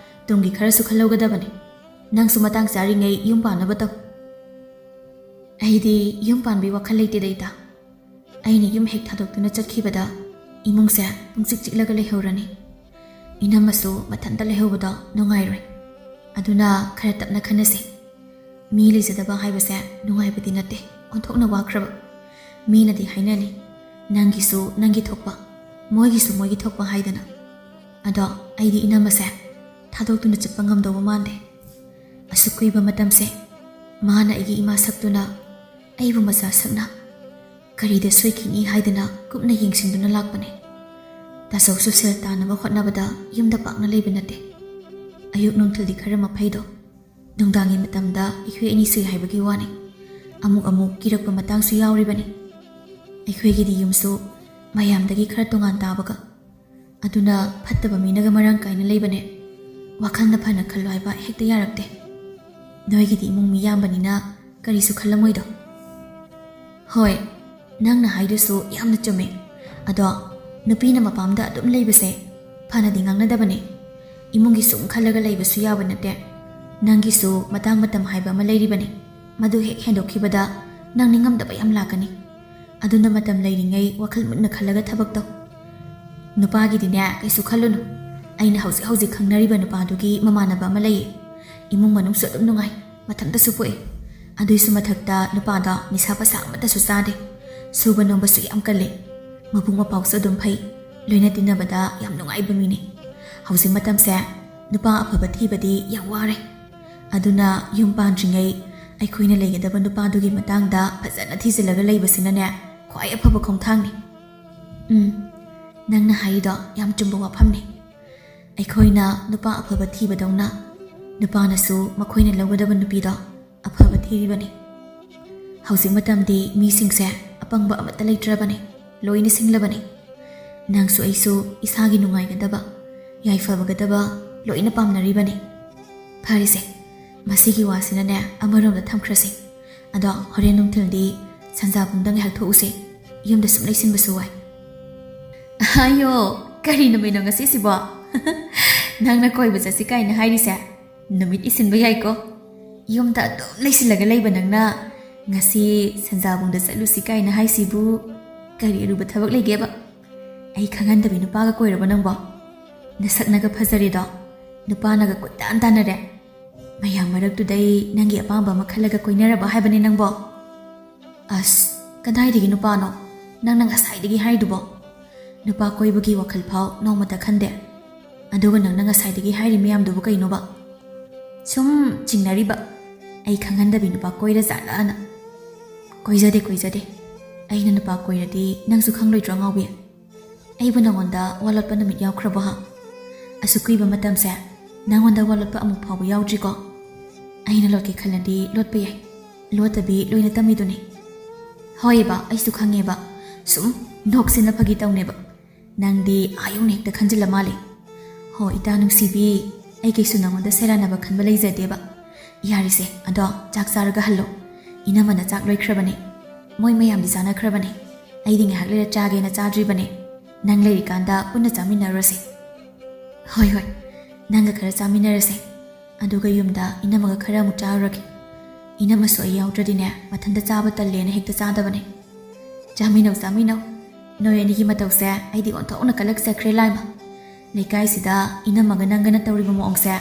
ꯇꯨꯡꯒꯤ ꯈꯔꯁꯨ ꯈꯜꯍꯧꯒꯗꯕꯅꯤ꯫ ꯅꯪꯁꯨ ꯃꯇꯥꯡ ꯆꯥꯔꯤꯉꯩ ꯌꯨꯝ ꯄꯥꯟꯅꯕ ꯇꯧ꯫" "ꯑꯩꯗꯤ ꯌꯨꯝ ꯄꯥꯟꯕꯩ ꯋꯥꯈꯜ ꯂꯩꯇꯦꯗ, ꯏꯇꯥ꯫ ꯑꯩꯅ ꯌꯨꯝ ꯍꯦꯛ ꯊꯥꯗꯣꯛꯇꯨꯅ ꯆꯠꯈꯤꯕꯗ ꯏꯃꯨꯡꯁꯦ ꯄꯨꯡꯆꯤꯛ ꯆꯤꯛꯂꯒ ꯂꯩꯍꯧꯔꯅꯤ꯫ ꯏꯅꯝꯃꯁꯨ ꯃꯊꯟꯇ ꯂꯩꯍꯧꯕꯗꯣ ꯅꯨꯡꯉꯥꯏꯔꯣꯏ꯫ ꯑꯗꯨꯅ ꯈꯔ ꯇꯞꯅ ꯈꯟꯅꯁꯦ꯫ ꯃꯤ ꯂꯩꯖꯗꯕ ꯍꯥꯏꯕꯁꯦ ꯅꯨꯡꯉꯥꯏꯕꯗꯤ ꯅꯠꯇꯦ, ꯑꯣꯟꯊꯣꯛꯅ ꯋꯥꯈ꯭ꯔꯕ꯫ ꯃꯤꯅꯗꯤ ꯍꯥꯏꯅꯅꯤ, ꯅꯪꯒꯤꯁꯨ ꯅꯪꯒꯤ ꯊꯣꯛꯄ, ꯃꯣꯏꯒꯤꯁꯨ ꯃꯣꯏꯒꯤ ꯊꯣꯛꯄ ꯍꯥꯏꯗꯅ꯫ ꯑꯗꯣ ꯑꯩꯗꯤ ꯏꯅꯝꯃꯁꯦ ꯊꯥꯗꯣꯛꯇꯨꯅ ꯆꯠꯄ ꯉꯝꯗꯧꯕ ꯃꯥꯟꯗꯦ꯫ ꯑꯁꯨꯛ ꯀꯨꯏꯕ ꯃꯇꯝꯁꯦ ꯃꯥꯅ ꯑꯩꯒꯤ ꯏꯃꯥ ꯁꯛꯇꯨꯅ, ꯑꯩꯕꯨ ꯃꯆꯥ ꯁꯛꯅ ꯀꯔꯤꯗ ꯁꯣꯏꯈꯤꯅꯤ ꯍꯥꯏꯗꯅ ꯀꯨꯞꯅ ꯌꯦꯡꯁꯤꯟꯗꯨꯅ ꯂꯥꯛꯄꯅꯦ꯫ ꯇꯥꯆꯧꯁꯨ ꯁꯦꯜ ꯇꯥꯟꯅꯕ ꯍꯣꯠꯅꯕꯗ ꯌꯨꯝꯗ ꯄꯥꯛꯅ ꯂꯩꯕ ꯅꯠꯇꯦ꯫ ꯑꯌꯨꯛ ꯅꯨꯡꯊꯤꯜꯗꯤ ꯈꯔ ꯃꯐꯩꯗꯣ, ꯅꯨꯡꯗꯥꯡꯒꯤ ꯃꯇꯝꯗ ꯑꯩꯈꯣꯏ ꯑꯅꯤ ꯁꯨꯏ ꯍꯥꯏꯕꯒꯤ ꯋꯥꯅꯤ꯫ ꯑꯃꯨꯛ ꯑꯃꯨꯛ ꯀꯤꯔꯛꯄ ꯃꯇꯥꯡꯁꯨ ꯌꯥꯎꯔꯤꯕꯅꯤ꯫ ꯑꯩꯈꯣꯏꯒꯤꯗꯤ ꯌꯨꯝꯁꯨ ꯃꯌꯥꯝꯗꯒꯤ ꯈꯔ ꯇꯣꯉꯥꯟ ꯇꯥꯕꯒ, ꯑꯗꯨꯅ ꯐꯠꯇꯕ ꯃꯤꯅꯒ ꯃꯔꯥꯡ ꯀꯥꯏꯅ ꯂꯩꯕꯅꯦ꯫ ꯋꯥꯈꯜꯅ ꯐꯅ ꯈꯜꯂꯣ ꯍꯥꯏꯕ ꯍꯦꯛꯇ ꯌꯥꯔꯛꯇꯦ꯫ ꯅꯣꯏꯒꯤꯗꯤ ꯏꯃꯨꯡ ꯃꯤ ꯌꯥꯝꯕꯅꯤꯅ ꯀꯔꯤꯁꯨ ꯈꯜꯂꯝꯃꯣꯏꯗꯣ꯫" "ꯍꯣꯏ, ꯅꯪꯅ ꯍꯥꯏꯗꯨꯁꯨ ꯌꯥꯝꯅ ꯆꯨꯝꯃꯦ꯫ ꯑꯗꯣ ꯅꯨꯄꯤꯅ ꯃꯄꯥꯝꯗ ꯑꯗꯨꯝ ꯂꯩꯕꯁꯦ ꯐꯅꯗꯤ ꯉꯥꯡꯅꯗꯕꯅꯦ꯫ ꯏꯃꯨꯡꯒꯤ ꯁꯨꯝ ꯈꯜꯂꯒ ꯂꯩꯕꯁꯨ ꯌꯥꯕ ꯅꯠꯇꯦ꯫ ꯅꯪꯒꯤꯁꯨ ꯃꯇꯥꯡ ꯃꯇꯝ ꯍꯥꯏꯕ ꯑꯃ ꯂꯩꯔꯤꯕꯅꯤ꯫ ꯃꯗꯨ ꯍꯦꯛ ꯍꯦꯟꯗꯣꯛꯈꯤꯕꯗ ꯅꯪ ꯅꯤꯡꯉꯝꯗꯕ ꯌꯥꯝ ꯂꯥꯛꯀꯅꯤ꯫ ꯑꯗꯨꯅ ꯃꯇꯝ ꯂꯩꯔꯤꯉꯩ ꯋꯥꯈꯜ ꯃꯨꯟꯅ ꯈꯜꯂꯒ ꯊꯕꯛ ꯇꯧ꯫ ꯅꯨꯄꯥꯒꯤꯗꯤꯅꯦ, ꯀꯩꯁꯨ ꯈꯜꯂꯨꯅꯨ꯫ ꯑꯩꯅ ꯍꯧꯖꯤꯛ ꯍꯧꯖꯤꯛ ꯈꯪꯅꯔꯤꯕ ꯅꯨꯄꯥꯗꯨꯒꯤ ꯃꯃꯥꯟꯅꯕ ꯑꯃ ꯂꯩꯌꯦ꯫ ꯏꯃꯨꯡ ꯃꯅꯨꯡꯁꯨ ꯑꯗꯨꯝ ꯅꯨꯡꯉꯥꯏ, ꯃꯊꯟꯇꯁꯨ ꯄꯣꯛꯑꯦ꯫ ꯑꯗꯨꯏꯁꯨ ꯃꯊꯛꯇ ꯅꯨꯄꯥꯗꯣ ꯅꯤꯁꯥ ꯄꯁꯥ ꯑꯃꯠꯇꯁꯨ ꯆꯥꯗꯦ꯫ ꯁꯨꯕ ꯅꯣꯝꯕꯁꯨ ꯌꯥꯝ ꯀꯜꯂꯦ꯫ ꯃꯕꯨꯛ ꯃꯄꯥꯎꯁꯨ ꯑꯗꯨꯝ ꯐꯩ꯫ ꯂꯣꯏꯅ ꯇꯤꯟꯅꯕꯗ ꯌꯥꯝ ꯅꯨꯡꯉꯥꯏꯕ ꯃꯤꯅꯦ꯫ ꯍꯧꯖꯤꯛ ꯃꯇꯝꯁꯦ ꯅꯨꯄꯥ ꯑꯐꯕ ꯊꯤꯕꯗꯤ ꯌꯥꯝ ꯋꯥꯔꯦ꯫ ꯑꯗꯨꯅ ꯌꯨꯝ ꯄꯥꯟꯗ꯭ꯔꯤꯉꯩ ꯑꯩꯈꯣꯏꯅ ꯂꯩꯒꯗꯕ ꯅꯨꯄꯥꯗꯨꯒꯤ ꯃꯇꯥꯡꯗ ꯐꯖꯅ ꯊꯤꯖꯤꯜꯂꯒ ꯂꯩꯕꯁꯤꯅꯅꯦ ꯈ꯭ꯋꯥꯏ ꯑꯐꯕ ꯈꯣꯡꯊꯥꯡꯅꯤ꯫" "ꯎꯝ, ꯅꯪꯅ ꯍꯥꯏꯔꯤꯗꯣ ꯌꯥꯝ ꯆꯨꯝꯕ ꯋꯥꯐꯝꯅꯤ꯫ ꯑꯩꯈꯣꯏꯅ ꯅꯨꯄꯥ ꯑꯐꯕ ꯊꯤꯕꯗꯧꯅ ꯅꯨꯄꯥꯅꯁꯨ ꯃꯈꯣꯏꯅ ꯂꯧꯒꯗꯕ ꯅꯨꯄꯤꯗꯣ ꯑꯐꯕ ꯊꯤꯔꯤꯕꯅꯤ꯫ ꯍꯧꯖꯤꯛ ꯃꯇꯝꯗꯤ ꯃꯤꯁꯤꯡꯁꯦ ꯑꯄꯪꯕ ꯑꯃꯠꯇ ꯂꯩꯇ꯭ꯔꯕꯅꯤ, ꯂꯣꯏꯅ ꯁꯤꯡꯂꯕꯅꯤ꯫ ꯅꯪꯁꯨ ꯑꯩꯁꯨ ꯏꯁꯥꯒꯤ ꯅꯨꯡꯉꯥꯏꯒꯗꯕ, ꯌꯥꯏꯐꯕꯒꯗꯕ ꯂꯣꯏꯅ ꯄꯥꯝꯅꯔꯤꯕꯅꯤ꯫ ꯐꯔꯦꯁꯦ, ꯃꯁꯤꯒꯤ ꯋꯥꯁꯤꯅꯅꯦ ꯑꯃꯔꯣꯝꯗ ꯊꯝꯈ꯭ꯔꯁꯤ꯫ ꯑꯗꯣ ꯍꯣꯔꯦꯟ ꯅꯨꯡꯊꯤꯜꯗꯤ ꯁꯟꯖꯥꯕꯨꯡꯗ ꯉꯥꯏꯍꯥꯛ ꯊꯣꯛꯎꯁꯦ, ꯌꯨꯝꯗ ꯁꯨꯝ ꯂꯩꯁꯤꯟꯕꯁꯨ ꯋꯥꯏ꯫ ꯑꯌꯣ, ꯀꯔꯤ ꯅꯨꯃꯤꯠꯅꯣ ꯉꯁꯤꯁꯤꯕꯣ? ꯅꯪꯅ ꯀꯣꯏꯕ ꯆꯠꯁꯤ ꯀꯥꯏꯅ ꯍꯥꯏꯔꯤꯁꯦ? ꯅꯨꯃꯤꯠ ꯏꯁꯤꯟꯕ ꯌꯥꯏꯀꯣ꯫ ꯌꯨꯝꯗ ꯑꯗꯨꯝ ꯂꯩꯁꯤꯜꯂꯒ ꯂꯩꯕ ꯅꯪꯅ ꯉꯁꯤ ꯁꯟꯖꯥꯕꯨꯡꯗ ꯆꯠꯂꯨꯁꯤ ꯀꯥꯏꯅ ꯍꯥꯏꯁꯤꯕꯨ ꯀꯔꯤ ꯑꯔꯨꯕ ꯊꯕꯛ ꯂꯩꯒꯦꯕ? ꯑꯩ ꯈꯪꯍꯟꯗꯕꯤ ꯅꯨꯄꯥꯒ ꯀꯣꯏꯔꯕ ꯅꯪꯕꯣ? ꯅꯁꯛꯅꯒ ꯐꯖꯔꯦꯗꯣ, ꯅꯨꯄꯥꯅꯒ ꯀꯣꯏꯇꯥꯟ ꯇꯥꯟꯅꯔꯦ꯫ ꯃꯌꯥꯝ ꯃꯔꯛꯇꯨꯗꯩ ꯅꯪꯒꯤ ꯑꯄꯥꯝꯕ ꯑꯃ ꯈꯜꯂꯒ ꯀꯣꯏꯅꯔꯕ ꯍꯥꯏꯕꯅꯤ ꯅꯪꯕꯣ? ꯑꯁ, ꯀꯗꯥꯏꯗꯒꯤ ꯅꯨꯄꯥꯅꯣ? ꯅꯪꯅ ꯉꯁꯥꯏꯗꯒꯤ ꯍꯥꯏꯗꯨꯕꯣ? ꯅꯨꯄꯥ ꯀꯣꯏꯕꯒꯤ ꯋꯥꯈꯜ ꯐꯥꯎ ꯅꯣꯡꯃꯇ ꯈꯟꯗꯦ꯫ ꯑꯗꯨꯒ ꯅꯪꯅ ꯉꯁꯥꯏꯗꯒꯤ ꯍꯥꯏꯔꯤ ꯃꯌꯥꯝꯗꯨꯕꯨ ꯀꯩꯅꯣꯕ? ꯁꯨꯝ ꯆꯤꯡꯅꯔꯤꯕ, ꯑꯩ ꯈꯪꯍꯟꯗꯕꯤ ꯅꯨꯄꯥ ꯀꯣꯏꯔ ꯖꯥꯠꯂꯥꯅ꯫ ꯀꯣꯏꯖꯗꯦ, ꯀꯣꯏꯖꯗꯦ꯫ ꯑꯩꯅ ꯅꯨꯄꯥ ꯀꯣꯏꯔꯗꯤ ꯅꯪꯁꯨ ꯈꯪꯂꯣꯏꯗ꯭ꯔꯣ, ꯉꯥꯎꯕꯤ? ꯑꯩꯕꯨ ꯅꯉꯣꯟꯗ ꯋꯥ ꯂꯣꯠꯄ ꯅꯨꯃꯤꯠ ꯌꯥꯎꯈ꯭ꯔꯕꯣ, ꯍꯥ? ꯑꯁꯨꯛ ꯀꯨꯏꯕ ꯃꯇꯝꯁꯦ ꯅꯉꯣꯟꯗ ꯋꯥ ꯂꯣꯠꯄ ꯑꯃꯨꯛ ꯐꯥꯎꯕ ꯌꯥꯎꯗ꯭ꯔꯤꯀꯣ? ꯑꯩꯅ ꯂꯣꯠꯀꯦ ꯈꯜꯂꯗꯤ ꯂꯣꯠꯄ ꯌꯥꯏ, ꯂꯣꯠꯇꯕꯤ ꯂꯣꯏꯅ ꯇꯝꯃꯤꯗꯨꯅꯤ꯫ ꯍꯣꯏꯕ, ꯑꯩꯁꯨ ꯈꯪꯉꯦꯕ, ꯁꯨꯝ ꯅꯣꯛꯁꯤꯟꯅ ꯐꯥꯒꯤ ꯇꯧꯅꯦꯕ꯫ ꯅꯪꯗꯤ ꯑꯥ ꯌꯧꯅ ꯍꯦꯛꯇ ꯈꯟꯖꯤꯜꯂ ꯃꯥꯜꯂꯦ꯫ ꯍꯣ, ꯏꯇꯥ ꯅꯨꯡꯁꯤꯕꯤ, ꯑꯩ ꯀꯩꯁꯨ ꯅꯉꯣꯟꯗ ꯁꯦꯔꯥꯟꯅꯕ ꯈꯟꯕ ꯂꯩꯖꯗꯦꯕ꯫ ꯌꯥꯔꯤꯁꯦ, ꯑꯗꯣ ꯆꯥꯛ ꯆꯥꯔꯒ ꯍꯜꯂꯣ꯫ ꯏꯅꯝꯃꯅ ꯆꯥꯛ ꯂꯣꯏꯈ꯭ꯔꯕꯅꯦ꯫ ꯃꯣꯏ ꯃꯌꯥꯝꯗꯤ ꯆꯥꯅꯈ꯭ꯔꯕꯅꯦ꯫ ꯑꯩꯗꯤ ꯉꯥꯏꯍꯥꯛ ꯂꯩꯔ ꯆꯥꯒꯦꯅ ꯆꯥꯗ꯭ꯔꯤꯕꯅꯦ꯫ ꯅꯪ ꯂꯩꯔꯤꯀꯥꯟꯗ ꯄꯨꯟꯅ ꯆꯥꯃꯤꯟꯅꯔꯨꯔꯁꯦ꯫ ꯍꯣꯏ, ꯍꯣꯏ, ꯅꯪꯒ ꯈꯔ ꯆꯥꯃꯤꯟꯅꯔꯁꯦ꯫ ꯑꯗꯨꯒ ꯌꯨꯝꯗ ꯏꯅꯝꯃꯒ ꯈꯔ ꯑꯃꯨꯛ ꯆꯥꯔꯨꯔꯒꯦ꯫ ꯏꯅꯝꯃꯁꯨ ꯑꯩ ꯌꯥꯎꯗ꯭ꯔꯗꯤꯅꯦ, ꯃꯊꯟꯇ ꯆꯥꯕ ꯇꯜꯂꯦꯅ ꯍꯦꯛꯇ ꯆꯥꯗꯕꯅꯦ꯫ ꯆꯥꯃꯤꯟꯅꯧ, ꯆꯥꯃꯤꯟꯅꯧ꯫ ꯅꯣꯏ ꯑꯅꯤꯒꯤ ꯃꯇꯧꯁꯦ ꯑꯩꯗꯤ ꯑꯣꯟꯊꯣꯛꯅ ꯀꯜꯂꯛꯆꯈ꯭ꯔꯦ, ꯂꯥꯏꯃ꯫ ꯂꯩꯀꯥꯏꯁꯤꯗ ꯏꯅꯝꯃꯒ ꯅꯪꯒꯅ ꯇꯧꯔꯤꯕ ꯃꯑꯣꯡꯁꯦ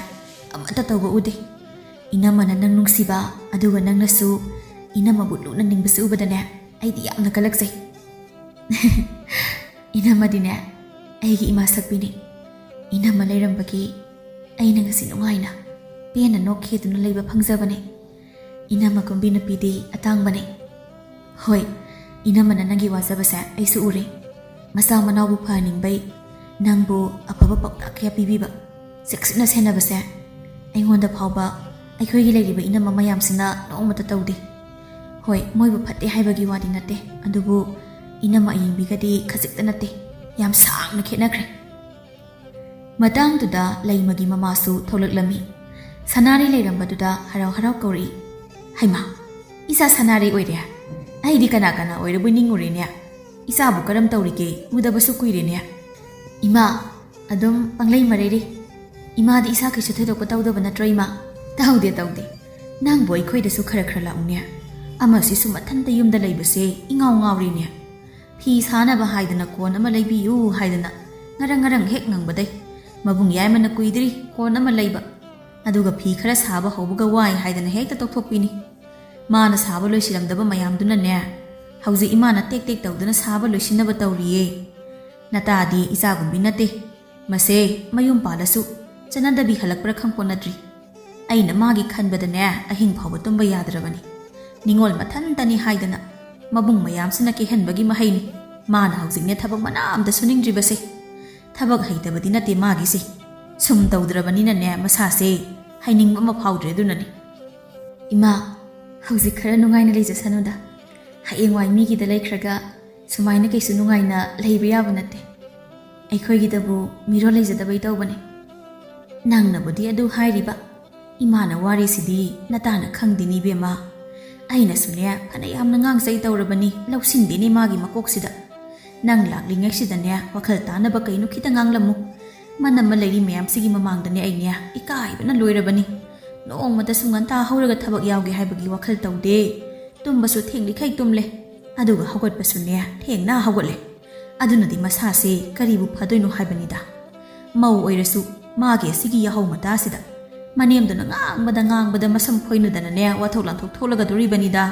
ꯑꯃꯠꯇ ꯇꯧꯕ ꯎꯗꯦ꯫ ꯏꯅꯝꯃꯅ ꯅꯪ ꯅꯨꯡꯁꯤꯕ, ꯑꯗꯨꯒ ꯅꯪꯅꯁꯨ ꯏꯅꯝꯃꯕꯨ ꯂꯨꯅ ꯅꯤꯡꯕꯁꯤ ꯎꯕꯗꯅꯦ, ꯑꯩꯗꯤ ꯌꯥꯝꯅ ꯀꯜꯂꯛꯆꯩ꯫ ꯏꯅꯝꯃꯗꯤꯅꯦ, ꯑꯩꯒꯤ ꯏꯃꯥ ꯁꯛꯄꯤꯅꯤ꯫ ꯏꯅꯝꯃ ꯂꯩꯔꯝꯕꯒꯤ ꯑꯩꯅ ꯉꯁꯤ ꯅꯨꯡꯉꯥꯏꯅ, ꯄꯦꯟꯅ ꯅꯣꯛꯈꯦꯗꯨꯅ ꯂꯩꯕ ꯐꯪꯖꯕꯅꯦ꯫ ꯏꯅꯝꯃ ꯀꯨꯝꯕꯤ ꯅꯨꯄꯤꯗꯤ ꯑꯇꯥꯡꯕꯅꯦ꯫ ꯍꯣꯏ, ꯏꯅꯝꯃꯅ ꯅꯪꯒꯤ ꯋꯥꯖꯕꯁꯦ ꯑꯩꯁꯨ ꯎꯔꯦ꯫ ꯃꯆꯥ ꯃꯅꯥꯎꯕꯨ ꯐꯍꯟꯅꯤꯡꯕꯩ, ꯅꯪꯕꯨ ꯑꯐꯕ ꯄꯥꯎꯇꯥꯛ ꯀꯌꯥ ꯄꯤꯕꯤꯕ, ꯆꯦꯛꯁꯤꯟꯅ ꯁꯦꯟꯅꯕꯁꯦ ꯑꯩꯉꯣꯟꯗ ꯐꯥꯎꯕ ꯑꯩꯈꯣꯏꯒꯤ ꯂꯩꯔꯤꯕ ꯏꯅꯝꯃ ꯃꯌꯥꯝꯁꯤꯅ ꯅꯣꯡꯃꯇ ꯇꯧꯗꯦ꯫ ꯍꯣꯏ, ꯃꯣꯏꯕꯨ ꯐꯠꯇꯦ ꯍꯥꯏꯕꯒꯤ ꯋꯥꯗꯤ ꯅꯠꯇꯦ, ꯑꯗꯨꯕꯨ ꯏꯅꯝꯃ ꯑꯌꯤꯡꯕꯤꯒꯗꯤ ꯈꯖꯤꯛꯇ ꯅꯠꯇꯦ, ꯌꯥꯝ ꯁꯥꯡꯅ ꯈꯦꯠꯅꯈ꯭ꯔꯦ꯫ ꯃꯇꯥꯡꯗꯨꯗ ꯂꯩꯃꯒꯤ ꯃꯃꯥꯁꯨ ꯊꯣꯛꯂꯛꯂꯝꯃꯤ꯫ ꯁꯅꯥꯔꯩ ꯂꯩꯔꯝꯕꯗꯨꯗ ꯍꯔꯥꯎ ꯍꯔꯥꯎ ꯀꯧꯔꯛꯏ꯫ "ꯍꯩꯃꯥ, ꯏꯆꯥ ꯁꯅꯥꯔꯩ ꯑꯣꯏꯔꯦ? ꯑꯩꯗꯤ ꯀꯅꯥ ꯀꯅꯥ ꯑꯣꯏꯔꯕꯣꯏ ꯅꯤꯡꯉꯨꯔꯦꯅꯦ꯫ ꯏꯆꯥꯕꯨ ꯀꯔꯝ ꯇꯧꯔꯤꯒꯦ? ꯎꯗꯕꯁꯨ ꯀꯨꯏꯔꯦꯅꯦ꯫" "ꯏꯃꯥ, ꯑꯗꯨꯝ ꯄꯪꯂꯩ ꯃꯔꯩꯔꯤ꯫ ꯏꯃꯥꯗꯤ ꯏꯁꯥ ꯀꯩꯁꯨ ꯊꯣꯏꯗꯣꯛꯄ ꯇꯧꯗꯕ ꯅꯠꯇ꯭ꯔꯣ, ꯏꯃꯥ?" "ꯇꯧꯗꯦ, ꯇꯧꯗꯦ꯫ ꯅꯪꯕꯨ ꯑꯩꯈꯣꯏꯗꯁꯨ ꯈꯔ ꯈꯔ ꯂꯥꯛꯎꯅꯦ꯫ ꯑꯃꯁꯤꯁꯨ ꯃꯊꯟꯇ ꯌꯨꯝꯗ ꯂꯩꯕꯁꯦ ꯏꯉꯥꯎ ꯉꯥꯎꯔꯤꯅꯦ꯫ ꯐꯤ ꯁꯥꯅꯕ ꯍꯥꯏꯗꯅ ꯀꯣꯟ ꯑꯃ ꯂꯩꯕꯤꯌꯨ ꯍꯥꯏꯗꯅ ꯉꯔꯪ ꯉꯔꯪ ꯍꯦꯛ ꯉꯪꯕꯗꯩ ꯃꯕꯨꯡ ꯌꯥꯏꯃꯅ ꯀꯨꯏꯗ꯭ꯔꯤ ꯀꯣꯟ ꯑꯃ ꯂꯩꯕ꯫ ꯑꯗꯨꯒ ꯐꯤ ꯈꯔ ꯁꯥꯕ ꯍꯧꯕꯒ ꯋꯥꯏ ꯍꯥꯏꯗꯅ ꯍꯦꯛꯇ ꯇꯣꯛꯊꯣꯛꯄꯤꯅꯤ꯫ ꯃꯥꯅ ꯁꯥꯕ ꯂꯣꯏꯁꯤꯜꯂꯝꯗꯕ ꯃꯌꯥꯝꯗꯨꯅꯅꯦ, ꯍꯧꯖꯤꯛ ꯏꯃꯥꯅ ꯇꯦꯛ ꯇꯦꯛ ꯇꯧꯗꯨꯅ ꯁꯥꯕ ꯂꯣꯏꯁꯤꯟꯅꯕ ꯇꯧꯔꯤꯌꯦ꯫ ꯅꯇꯥꯗꯤ ꯏꯆꯥꯒꯨꯝꯕꯤ ꯅꯠꯇꯦ꯫ ꯃꯁꯦ ꯃꯌꯨꯝ ꯄꯥꯜꯂꯁꯨ ꯆꯠꯅꯗꯕꯤ ꯍꯜꯂꯛꯄ꯭ꯔꯥ ꯈꯪꯄꯣꯠ ꯅꯠꯇ꯭ꯔꯤ꯫ ꯑꯩꯅ ꯃꯥꯒꯤ ꯈꯟꯕꯗꯅꯦ, ꯑꯍꯤꯡ ꯐꯥꯎꯕ ꯇꯨꯝꯕ ꯌꯥꯗ꯭ꯔꯕꯅꯤ꯫ ꯅꯤꯉꯣꯜ ꯃꯊꯟꯇꯅꯤ ꯍꯥꯏꯗꯅ ꯃꯕꯨꯡ ꯃꯌꯥꯝꯁꯤꯅ ꯀꯦꯍꯟꯕꯒꯤ ꯃꯍꯩꯅꯤ꯫ ꯃꯥꯅ ꯍꯧꯖꯤꯛꯅꯦ ꯊꯕꯛ ꯃꯅꯥ ꯑꯝꯇ ꯁꯨꯅꯤꯡꯗ꯭ꯔꯤꯕꯁꯦ꯫ ꯊꯕꯛ ꯍꯩꯇꯕꯗꯤ ꯅꯠꯇꯦ ꯃꯥꯒꯤꯁꯦ, ꯁꯨꯝ ꯇꯧꯗ꯭ꯔꯕꯅꯤꯅꯅꯦ ꯃꯁꯥꯁꯦ ꯍꯩꯅꯤꯡꯕ ꯑꯃ ꯐꯥꯎꯗ꯭ꯔꯦ꯫ ꯑꯗꯨꯅꯅꯤ꯫ ꯏꯃꯥ, ꯍꯧꯖꯤꯛ ꯈꯔ ꯅꯨꯡꯉꯥꯏꯅ ꯂꯩꯖꯁꯅꯨꯗ꯫ ꯍꯌꯦꯡꯋꯥꯏ ꯃꯤꯒꯤꯗ ꯂꯩꯈ꯭ꯔꯒ ꯁꯨꯃꯥꯏꯅ ꯀꯩꯁꯨ ꯅꯨꯡꯉꯥꯏꯅ ꯂꯩꯕ ꯌꯥꯕ ꯅꯠꯇꯦ꯫ ꯑꯩꯈꯣꯏꯒꯤꯗꯕꯨ ꯃꯤꯔꯣꯜ ꯂꯩꯖꯗꯕꯩ ꯇꯧꯕꯅꯦ꯫ ꯅꯪꯅꯕꯨꯗꯤ ꯑꯗꯨ ꯍꯥꯏꯔꯤꯕ, ꯏꯃꯥꯅ ꯋꯥꯔꯤꯁꯤꯗꯤ ꯅꯇꯥꯅ ꯈꯪꯗꯦꯅꯤ ꯏꯕꯦꯝꯃ꯫ ꯑꯩꯅꯁꯨꯅꯦ ꯐꯅ ꯌꯥꯝꯅ ꯉꯥꯡꯆꯩ ꯇꯧꯔꯕꯅꯤ, ꯂꯧꯁꯤꯟꯗꯦꯅꯦ ꯃꯥꯒꯤ ꯃꯀꯣꯛꯁꯤꯗ꯫ ꯅꯪ ꯂꯥꯛꯂꯤꯉꯩꯁꯤꯗꯅꯦ ꯋꯥꯈꯜ ꯇꯥꯅꯕ ꯀꯩꯅꯣ ꯈꯤꯇ ꯉꯥꯡꯂꯝꯃꯨ꯫ ꯃꯅꯝꯃ ꯂꯩꯔꯤ ꯃꯌꯥꯝꯁꯤꯒꯤ ꯃꯃꯥꯡꯗꯅꯦ ꯑꯩꯅꯦ ꯏꯀꯥꯏꯕꯅ ꯂꯣꯏꯔꯕꯅꯤ꯫ ꯅꯣꯡꯃꯇꯁꯨ ꯉꯟꯇꯥ ꯍꯧꯔꯒ ꯊꯕꯛ ꯌꯥꯎꯒꯦ ꯍꯥꯏꯕꯒꯤ ꯋꯥꯈꯜ ꯇꯧꯗꯦ꯫ ꯇꯨꯝꯕꯁꯨ ꯊꯦꯡꯂꯤꯈꯩ ꯇꯨꯝꯂꯦ, ꯑꯗꯨꯒ ꯍꯧꯒꯠꯄꯁꯨꯅꯦ ꯊꯦꯡꯅ ꯍꯧꯒꯠꯂꯦ꯫ ꯑꯗꯨꯅꯗꯤ ꯃꯁꯥꯁꯦ ꯀꯔꯤꯕꯨ ꯐꯗꯣꯏꯅꯣ ꯍꯥꯏꯕꯅꯤꯗ꯫ ꯃꯧ ꯑꯣꯏꯔꯁꯨ ꯃꯥꯒꯤ ꯑꯁꯤꯒꯤ ꯌꯥꯍꯧ ꯃꯇꯥꯁꯤꯗ ꯃꯅꯦꯝꯗꯨꯅ ꯉꯥꯡꯕꯗ ꯉꯥꯡꯕꯗ ꯃꯁꯝ ꯈꯣꯏꯅꯗꯅꯅꯦ ꯋꯥꯊꯣꯛ ꯂꯥꯟꯊꯣꯛ ꯊꯣꯛꯂꯒꯗꯣꯔꯤꯕꯅꯤꯗ꯫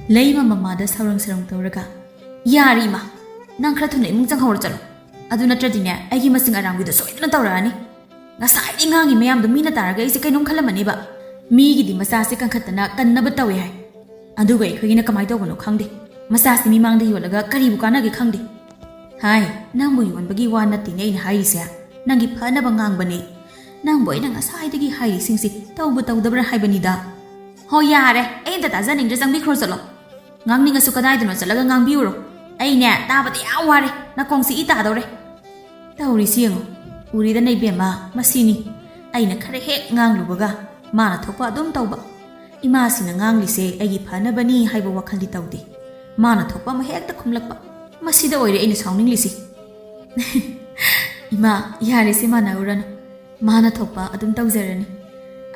ꯂꯩꯃ ꯃꯃꯥꯗ ꯁꯧꯔꯪ ꯁꯧꯔꯪ ꯇꯧꯔꯒ, "ꯌꯥꯔꯦ ꯏꯃꯥ, ꯅꯪ ꯈꯔ ꯊꯨꯅ ꯏꯃꯨꯡ ꯆꯪꯍꯧꯔ ꯆꯠꯂꯣ꯫ ꯑꯗꯨ ꯅꯠꯇ꯭ꯔꯗꯤꯅꯦ ꯑꯩꯒꯤ ꯃꯁꯤꯡ ꯑꯔꯥꯡꯕꯤꯗꯣ ꯁꯣꯏꯗꯅ ꯇꯧꯔꯛꯑꯅꯤ꯫ ꯉꯁꯥꯏꯗꯤ ꯉꯥꯡꯉꯤ ꯃꯌꯥꯝꯗꯣ ꯃꯤꯅ ꯇꯥꯔꯒ ꯑꯩꯁꯦ ꯀꯩꯅꯣꯝ ꯈꯜꯂꯝꯃꯅꯦꯕ꯫ ꯃꯤꯒꯤꯗꯤ ꯃꯆꯥꯁꯦ ꯀꯟꯈꯠꯇꯅ ꯀꯟꯅꯕ ꯇꯧꯋꯦ ꯍꯥꯏ, ꯑꯗꯨꯒ ꯑꯩꯈꯣꯏꯒꯤꯅ ꯀꯃꯥꯏꯅ ꯇꯧꯕꯅꯣ ꯈꯪꯗꯦ꯫ ꯃꯆꯥꯁꯤ ꯃꯤꯃꯥꯡꯗ ꯌꯣꯜꯂꯒ ꯀꯔꯤꯕꯨ ꯀꯥꯟꯅꯒꯦ ꯈꯪꯗꯦ꯫" ꯍꯥꯏ, ꯅꯪꯕꯨ ꯌꯣꯟꯕꯒꯤ ꯋꯥ ꯅꯠꯇꯦꯅꯦ ꯑꯩꯅ ꯍꯥꯏꯔꯤꯁꯦ꯫ ꯅꯪꯒꯤ ꯐꯅꯕ ꯉꯥꯡꯕꯅꯦ꯫ ꯅꯪꯕꯨ ꯑꯩꯅ ꯉꯁꯥꯏꯗꯒꯤ ꯍꯥꯏꯔꯤꯁꯤꯡꯁꯤ ꯇꯧꯕ ꯇꯧꯗꯕ꯭ꯔꯥ ꯍꯥꯏꯕꯅꯤꯗ꯫ ꯍꯣ ꯌꯥꯔꯦ, ꯑꯩ ꯑꯝꯇ ꯇꯥꯖꯅꯤꯡꯗ꯭ꯔꯦ, ꯆꯪꯕꯤꯈ꯭ꯔꯣ ꯆꯠꯂꯣ꯫ ꯉꯥꯡꯅꯤꯡꯉꯁꯨ ꯀꯗꯥꯏꯗꯅꯣ ꯆꯠꯂꯒ ꯉꯥꯡꯕꯤꯌꯨꯔꯣ꯫ ꯑꯩꯅꯦ ꯇꯥꯕꯗ ꯌꯥꯝ ꯋꯥꯔꯦ, ꯅꯥꯀꯣꯡꯁꯤ ꯏ ꯇꯥꯗꯧꯔꯦ꯫ ꯇꯧꯔꯤꯁꯤ ꯌꯦꯡꯉꯨ, ꯎꯔꯤꯗꯅ ꯏꯕꯦꯝꯃ, ꯃꯁꯤꯅꯤ꯫ ꯑꯩꯅ ꯈꯔ ꯍꯦꯛ ꯉꯥꯡꯂꯨꯕꯒ ꯃꯥꯅ ꯊꯣꯛꯄ ꯑꯗꯨꯝ ꯇꯧꯕ꯫ ꯏꯃꯥꯁꯤꯅ ꯉꯥꯡꯂꯤꯁꯦ ꯑꯩꯒꯤ ꯐꯅꯕꯅꯤ ꯍꯥꯏꯕ ꯋꯥꯈꯜꯗꯤ ꯇꯧꯗꯦ꯫ ꯃꯥꯅ ꯊꯣꯛꯄ ꯑꯃ ꯍꯦꯛꯇ ꯈꯨꯝꯂꯛꯄ꯫ ꯃꯁꯤꯗ ꯑꯣꯏꯔꯦ ꯑꯩꯅ ꯁꯥꯎꯅꯤꯡꯂꯤꯁꯤ꯫ ꯏꯃꯥ, ꯌꯥꯔꯦꯁꯦ, ꯃꯥꯟꯅꯔꯨꯔꯅꯨ꯫ ꯃꯥꯅ ꯊꯣꯛꯄ ꯑꯗꯨꯝ ꯇꯧꯖꯔꯅꯤ꯫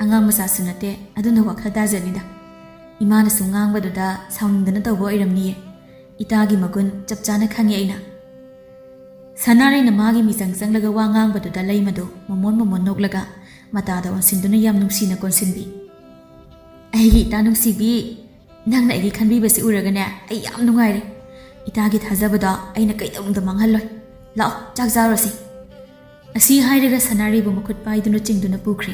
ꯑꯉꯥꯡ ꯃꯆꯥꯁꯨ ꯅꯠꯇꯦ, ꯑꯗꯨꯅ ꯋꯥꯈꯜ ꯇꯥꯖꯅꯤꯗ꯫ ꯏꯃꯥꯅ ꯁꯨꯝ ꯉꯥꯡꯕꯗꯨꯗ ꯁꯥꯎꯅꯤꯡꯗꯅ ꯇꯧꯕ ꯑꯣꯏꯔꯝꯅꯤꯌꯦ꯫ ꯏꯇꯥꯒꯤ ꯃꯒꯨꯟ ꯆꯞ ꯆꯥꯅ ꯈꯪꯉꯦ ꯑꯩꯅ꯫ ꯁꯅꯥꯔꯩꯅ ꯃꯥꯒꯤ ꯃꯤꯆꯪ ꯆꯪꯂꯒ ꯋꯥ ꯉꯥꯡꯕꯗꯨꯗ ꯂꯩꯃꯗꯨ ꯃꯣꯃꯣꯟ ꯃꯣꯃꯣꯟ ꯅꯣꯛꯂꯒ ꯃꯇꯥꯗ ꯑꯣꯟꯁꯤꯟꯗꯨꯅ ꯌꯥꯝ ꯅꯨꯡꯁꯤꯅ ꯀꯣꯟꯁꯤꯟꯕꯤ꯫ ꯑꯩꯒꯤ ꯏꯇꯥ ꯅꯨꯡꯁꯤꯕꯤ, ꯅꯪꯅ ꯑꯩꯒꯤ ꯈꯟꯕꯤꯕꯁꯤ ꯎꯔꯒꯅꯦ, ꯑꯩ ꯌꯥꯝ ꯅꯨꯡꯉꯥꯏꯔꯦ꯫ ꯏꯇꯥꯒꯤ ꯊꯥꯖꯕꯗꯣ ꯑꯩꯅ ꯀꯩꯗꯧꯅꯨꯡꯗ ꯃꯥꯡꯍꯜꯂꯣꯏ꯫ ꯂꯥꯛꯑꯣ, ꯆꯥꯛ ꯆꯥꯔꯨꯔꯁꯤ꯫ ꯑꯁꯤ ꯍꯥꯏꯔꯒ ꯁꯅꯥꯔꯩꯕꯨ ꯃꯈꯨꯠ ꯄꯥꯏꯗꯨꯅ ꯆꯤꯡꯗꯨꯅ ꯄꯨꯈ꯭ꯔꯦ꯫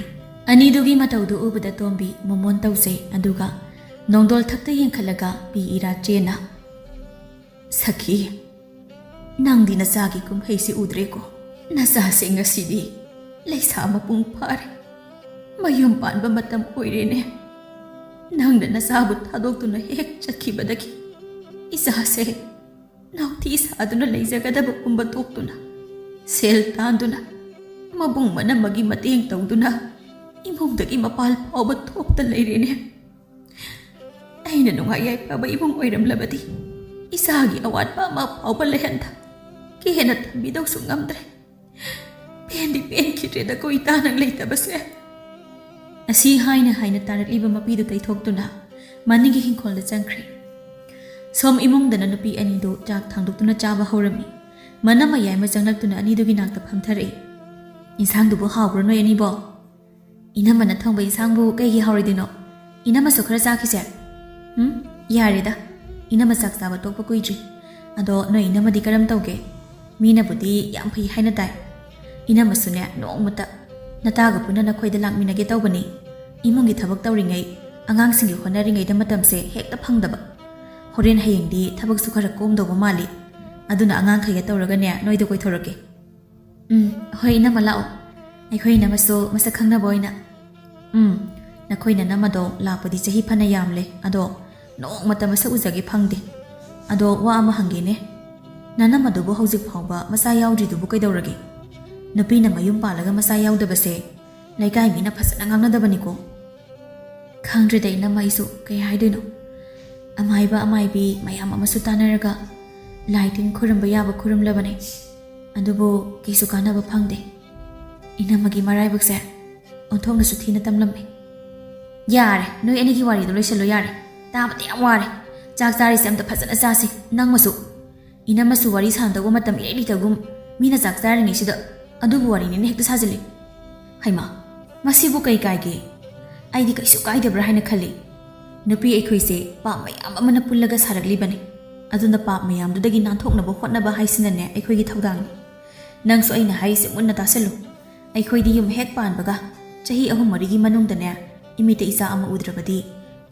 ꯑꯅꯤꯗꯨꯒꯤ ꯃꯇꯧꯗꯨ ꯎꯕꯗ ꯇꯣꯝꯕꯤ ꯃꯣꯃꯣꯟ ꯇꯧꯖꯩ, ꯑꯗꯨꯒ ꯅꯣꯡꯗꯣꯜ ꯊꯛꯇ ꯌꯦꯡꯈꯠꯂꯒ ꯄꯤ ꯏꯔꯥ ꯆꯦꯅ, "ꯁꯈꯤ, ꯅꯪꯗꯤ ꯅꯆꯥꯒꯤ ꯀꯨꯝꯍꯩꯁꯤ ꯎꯗ꯭ꯔꯦꯀꯣ? ꯅꯆꯥꯁꯦ ꯉꯁꯤꯗꯤ ꯂꯩꯁꯥ ꯃꯄꯨꯡ ꯐꯥꯔꯦ꯫ ꯃꯌꯨꯝ ꯄꯥꯟꯕ ꯃꯇꯝ ꯑꯣꯏꯔꯦꯅꯦ꯫ ꯅꯪꯅ ꯅꯆꯥꯕꯨ ꯊꯥꯗꯣꯛꯇꯨꯅ ꯍꯦꯛ ꯆꯠꯈꯤꯕꯗꯒꯤ ꯏꯆꯥꯁꯦ ꯅꯥꯎꯊꯤ ꯁꯥꯗꯨꯅ ꯂꯩꯖꯒꯗꯕ ꯄꯨꯝꯕ ꯇꯣꯛꯇꯨꯅ, ꯁꯦꯜ ꯇꯥꯟꯗꯨꯅ, ꯃꯕꯨꯡ ꯃꯅꯝꯃꯒꯤ ꯃꯇꯦꯡ ꯇꯧꯗꯨꯅ ꯏꯃꯨꯡꯗꯒꯤ ꯃꯄꯥꯜ ꯐꯥꯎꯕ ꯊꯣꯛꯇ ꯂꯩꯔꯦꯅꯦ꯫ ꯑꯩꯅ ꯅꯨꯡꯉꯥꯏ ꯌꯥꯏꯐꯕ ꯏꯃꯨꯡ ꯑꯣꯏꯔꯝꯂꯕꯗꯤ ꯏꯆꯥꯒꯤ ꯑꯋꯥꯠꯄ ꯑꯃ ꯐꯥꯎꯕ ꯂꯩꯍꯟꯗ ꯀꯦꯅ ꯊꯝꯕꯤꯗꯧꯁꯨ ꯉꯝꯗ꯭ꯔꯦ꯫ ꯄꯦꯟꯗꯤ ꯄꯦꯟꯈꯤꯗ꯭ꯔꯦꯗꯀꯣ ꯏꯇꯥ ꯅꯪ ꯂꯩꯇꯕꯁꯦ꯫" ꯑꯁꯤ ꯍꯥꯏꯅ ꯍꯥꯏꯅ ꯇꯥꯔꯛꯂꯤꯕ ꯃꯄꯤꯗꯨ ꯇꯩꯊꯣꯛꯇꯨꯅ ꯃꯅꯤꯡꯒꯤ ꯍꯤꯡꯈꯣꯜꯗ ꯆꯪꯈ꯭ꯔꯦ꯫ ꯁꯣꯝ ꯏꯃꯨꯡꯗꯅ ꯅꯨꯄꯤ ꯑꯅꯤꯗꯨ ꯆꯥꯛ ꯊꯥꯡꯗꯣꯛꯇꯨꯅ ꯆꯥꯕ ꯍꯧꯔꯝꯃꯤ꯫ ꯃꯅꯝꯃ ꯌꯥꯏꯃ ꯆꯪꯂꯛꯇꯨꯅ ꯑꯅꯤꯗꯨꯒꯤ ꯅꯥꯛꯇ ꯐꯝꯊꯔꯛꯏ꯫ "ꯏꯟꯁꯥꯡꯗꯨꯕꯨ ꯍꯥꯎꯕ꯭ꯔꯣ ꯅꯣꯏ ꯑꯅꯤꯕꯣ?" "ꯏꯅꯝꯃꯅ ꯊꯣꯡꯕ ꯏꯟꯁꯥꯡꯕꯨ ꯀꯩꯒꯤ ꯍꯥꯎꯔꯣꯏꯗꯣꯏꯅꯣ? ꯏꯅꯝꯃꯁꯨ ꯈꯔ ꯆꯥꯈꯤꯁꯦ꯫" "ꯎꯝ, ꯌꯥꯔꯦꯗ꯫ ꯏꯅꯝꯃ ꯆꯥꯛ ꯆꯥꯕ ꯇꯣꯛꯄ ꯀꯨꯏꯗ꯭ꯔꯤ꯫ ꯑꯗꯣ ꯅꯣꯏ ꯏꯅꯝꯃꯗꯤ ꯀꯔꯝ ꯇꯧꯒꯦ? ꯃꯤꯅꯕꯨꯗꯤ ꯌꯥꯝ ꯐꯩ ꯍꯥꯏꯅ ꯇꯥꯏ꯫ ꯏꯅꯝꯃꯁꯨꯅꯦ ꯅꯣꯡꯃꯇ ꯅꯇꯥꯒ ꯄꯨꯟꯅ ꯅꯈꯣꯏꯗ ꯂꯥꯛꯃꯤꯟꯅꯒꯦ ꯇꯧꯕꯅꯤ꯫ ꯏꯃꯨꯡꯒꯤ ꯊꯕꯛ ꯇꯧꯔꯤꯉꯩ, ꯑꯉꯥꯡꯁꯤꯡꯒꯤ ꯍꯣꯠꯅꯔꯤꯉꯩꯗ ꯃꯇꯝꯁꯦ ꯍꯦꯛꯇ ꯐꯪꯗꯕ꯫ ꯍꯣꯔꯦꯟ ꯍꯌꯦꯡꯗꯤ ꯊꯕꯛꯁꯨ ꯈꯔ ꯀꯣꯝꯗꯧꯕ ꯃꯥꯜꯂꯤ꯫ ꯑꯗꯨꯅ ꯑꯉꯥꯡꯈꯩꯒ ꯇꯧꯔꯒꯅꯦ, ꯅꯣꯏꯗ ꯀꯣꯏꯊꯣꯔꯛꯀꯦ꯫ ꯎꯝ, ꯍꯣꯏ, ꯏꯅꯝꯃ ꯂꯥꯛꯑꯣ꯫ ꯑꯩꯈꯣꯏ ꯏꯅꯝꯃꯁꯨ ꯃꯁꯛ ꯈꯪꯅꯕ ꯑꯣꯏꯅ꯫ ꯎꯝ, ꯅꯈꯣꯏ ꯅꯅꯝꯃꯗꯣ ꯂꯥꯛꯄꯗꯤ ꯆꯍꯤ ꯐꯅ ꯌꯥꯝꯂꯦ, ꯑꯗꯣ ꯅꯣꯡꯃꯇ ꯃꯁꯛ ꯎꯖꯒꯦ ꯐꯪꯗꯦ꯫ ꯑꯗꯣ ꯋꯥ ꯑꯃ ꯍꯪꯒꯦꯅꯦ, ꯅꯅꯝꯃꯗꯨꯕꯨ ꯍꯧꯖꯤꯛ ꯐꯥꯎꯕ ꯃꯆꯥ ꯌꯥꯎꯗ꯭ꯔꯤꯗꯨꯕꯨ ꯀꯩꯗꯧꯔꯒꯦ? ꯅꯨꯄꯤꯅ ꯃꯌꯨꯝ ꯄꯥꯜꯂꯒ ꯃꯆꯥ ꯌꯥꯎꯗꯕꯁꯦ ꯂꯩꯀꯥꯏ ꯃꯤꯅ ꯐꯖꯅ ꯉꯥꯡꯅꯗꯕꯅꯤꯀꯣ꯫ ꯈꯪꯗ꯭ꯔꯦꯗ ꯏꯅꯝꯃ, ꯑꯩꯁꯨ ꯀꯩ ꯍꯥꯏꯗꯣꯏꯅꯣ꯫ ꯑꯃꯥꯏꯕ ꯑꯃꯥꯏꯕꯤ ꯃꯌꯥꯝ ꯑꯃꯁꯨ ꯇꯥꯟꯅꯔꯒ ꯂꯥꯏ ꯇꯤꯟ ꯈꯨꯔꯨꯝꯕ ꯌꯥꯕ ꯈꯨꯔꯨꯝꯂꯕꯅꯦ, ꯑꯗꯨꯕꯨ ꯀꯩꯁꯨ ꯀꯥꯟꯅꯕ ꯐꯪꯗꯦ꯫ ꯏꯅꯝꯃꯒꯤ ꯃꯔꯥꯏꯕꯛꯁꯦ ꯑꯣꯟꯊꯣꯛꯅꯁꯨ ꯊꯤꯅ ꯇꯝꯂꯝꯃꯦ꯫ ꯌꯥꯔꯦ, ꯅꯣꯏ ꯑꯅꯤꯒꯤ ꯋꯥꯔꯤꯗꯣ ꯂꯣꯏꯁꯜꯂꯣ ꯌꯥꯔꯦ꯫ ꯇꯥꯕꯗ ꯌꯥꯝ ꯋꯥꯔꯦ꯫ ꯆꯥꯛ ꯆꯥꯔꯤꯁꯦ ꯑꯝꯇ ꯐꯖꯅ ꯆꯥꯁꯤ꯫ ꯅꯪꯃꯁꯨ꯫ ꯏꯅꯝꯃꯁꯨ ꯋꯥꯔꯤ ꯁꯥꯟꯅꯗꯧꯕ ꯃꯇꯝ ꯏꯔꯩ ꯂꯩꯇꯒꯨꯝ, ꯃꯤꯅ ꯆꯥꯛ ꯆꯥꯔꯤꯉꯩꯁꯤꯗ ꯑꯗꯨꯕꯨ ꯋꯥꯔꯤꯅꯤꯅ ꯍꯦꯛꯇ ꯁꯥꯖꯤꯜꯂꯤ꯫ ꯍꯩꯃꯥ, ꯃꯁꯤꯕꯨ ꯀꯩ ꯀꯥꯏꯒꯦ? ꯑꯩꯗꯤ ꯀꯩꯁꯨ ꯀꯥꯏꯗꯕ꯭ꯔꯥ ꯍꯥꯏꯅ ꯈꯜꯂꯤ꯫ ꯅꯨꯄꯤ ꯑꯩꯈꯣꯏꯁꯦ ꯄꯥꯞ ꯃꯌꯥꯝ ꯑꯃꯅ ꯄꯨꯜꯂꯒ ꯁꯥꯔꯛꯂꯤꯕꯅꯤ꯫ ꯑꯗꯨꯅ ꯄꯥꯞ ꯃꯌꯥꯝꯗꯨꯗꯒꯤ ꯅꯥꯟꯊꯣꯛꯅꯕ ꯍꯣꯠꯅꯕ ꯍꯥꯏꯁꯤꯅꯅꯦ ꯑꯩꯈꯣꯏꯒꯤ ꯊꯧꯗꯥꯡꯅꯤ꯫ ꯅꯪꯁꯨ ꯑꯩꯅ ꯍꯥꯏꯔꯤꯁꯦ ꯃꯨꯟꯅ ꯇꯥꯁꯜꯂꯨ꯫ ꯑꯩꯈꯣꯏꯗꯤ ꯌꯨꯝ ꯍꯦꯛ ꯄꯥꯟꯕꯒ ꯆꯍꯤ ꯑꯍꯨꯝ ꯃꯔꯤꯒꯤ ꯃꯅꯨꯡꯗꯅꯦ, ꯏꯃꯤꯠꯇ ꯏꯆꯥ ꯑꯃ ꯎꯗ꯭ꯔꯕꯗꯤ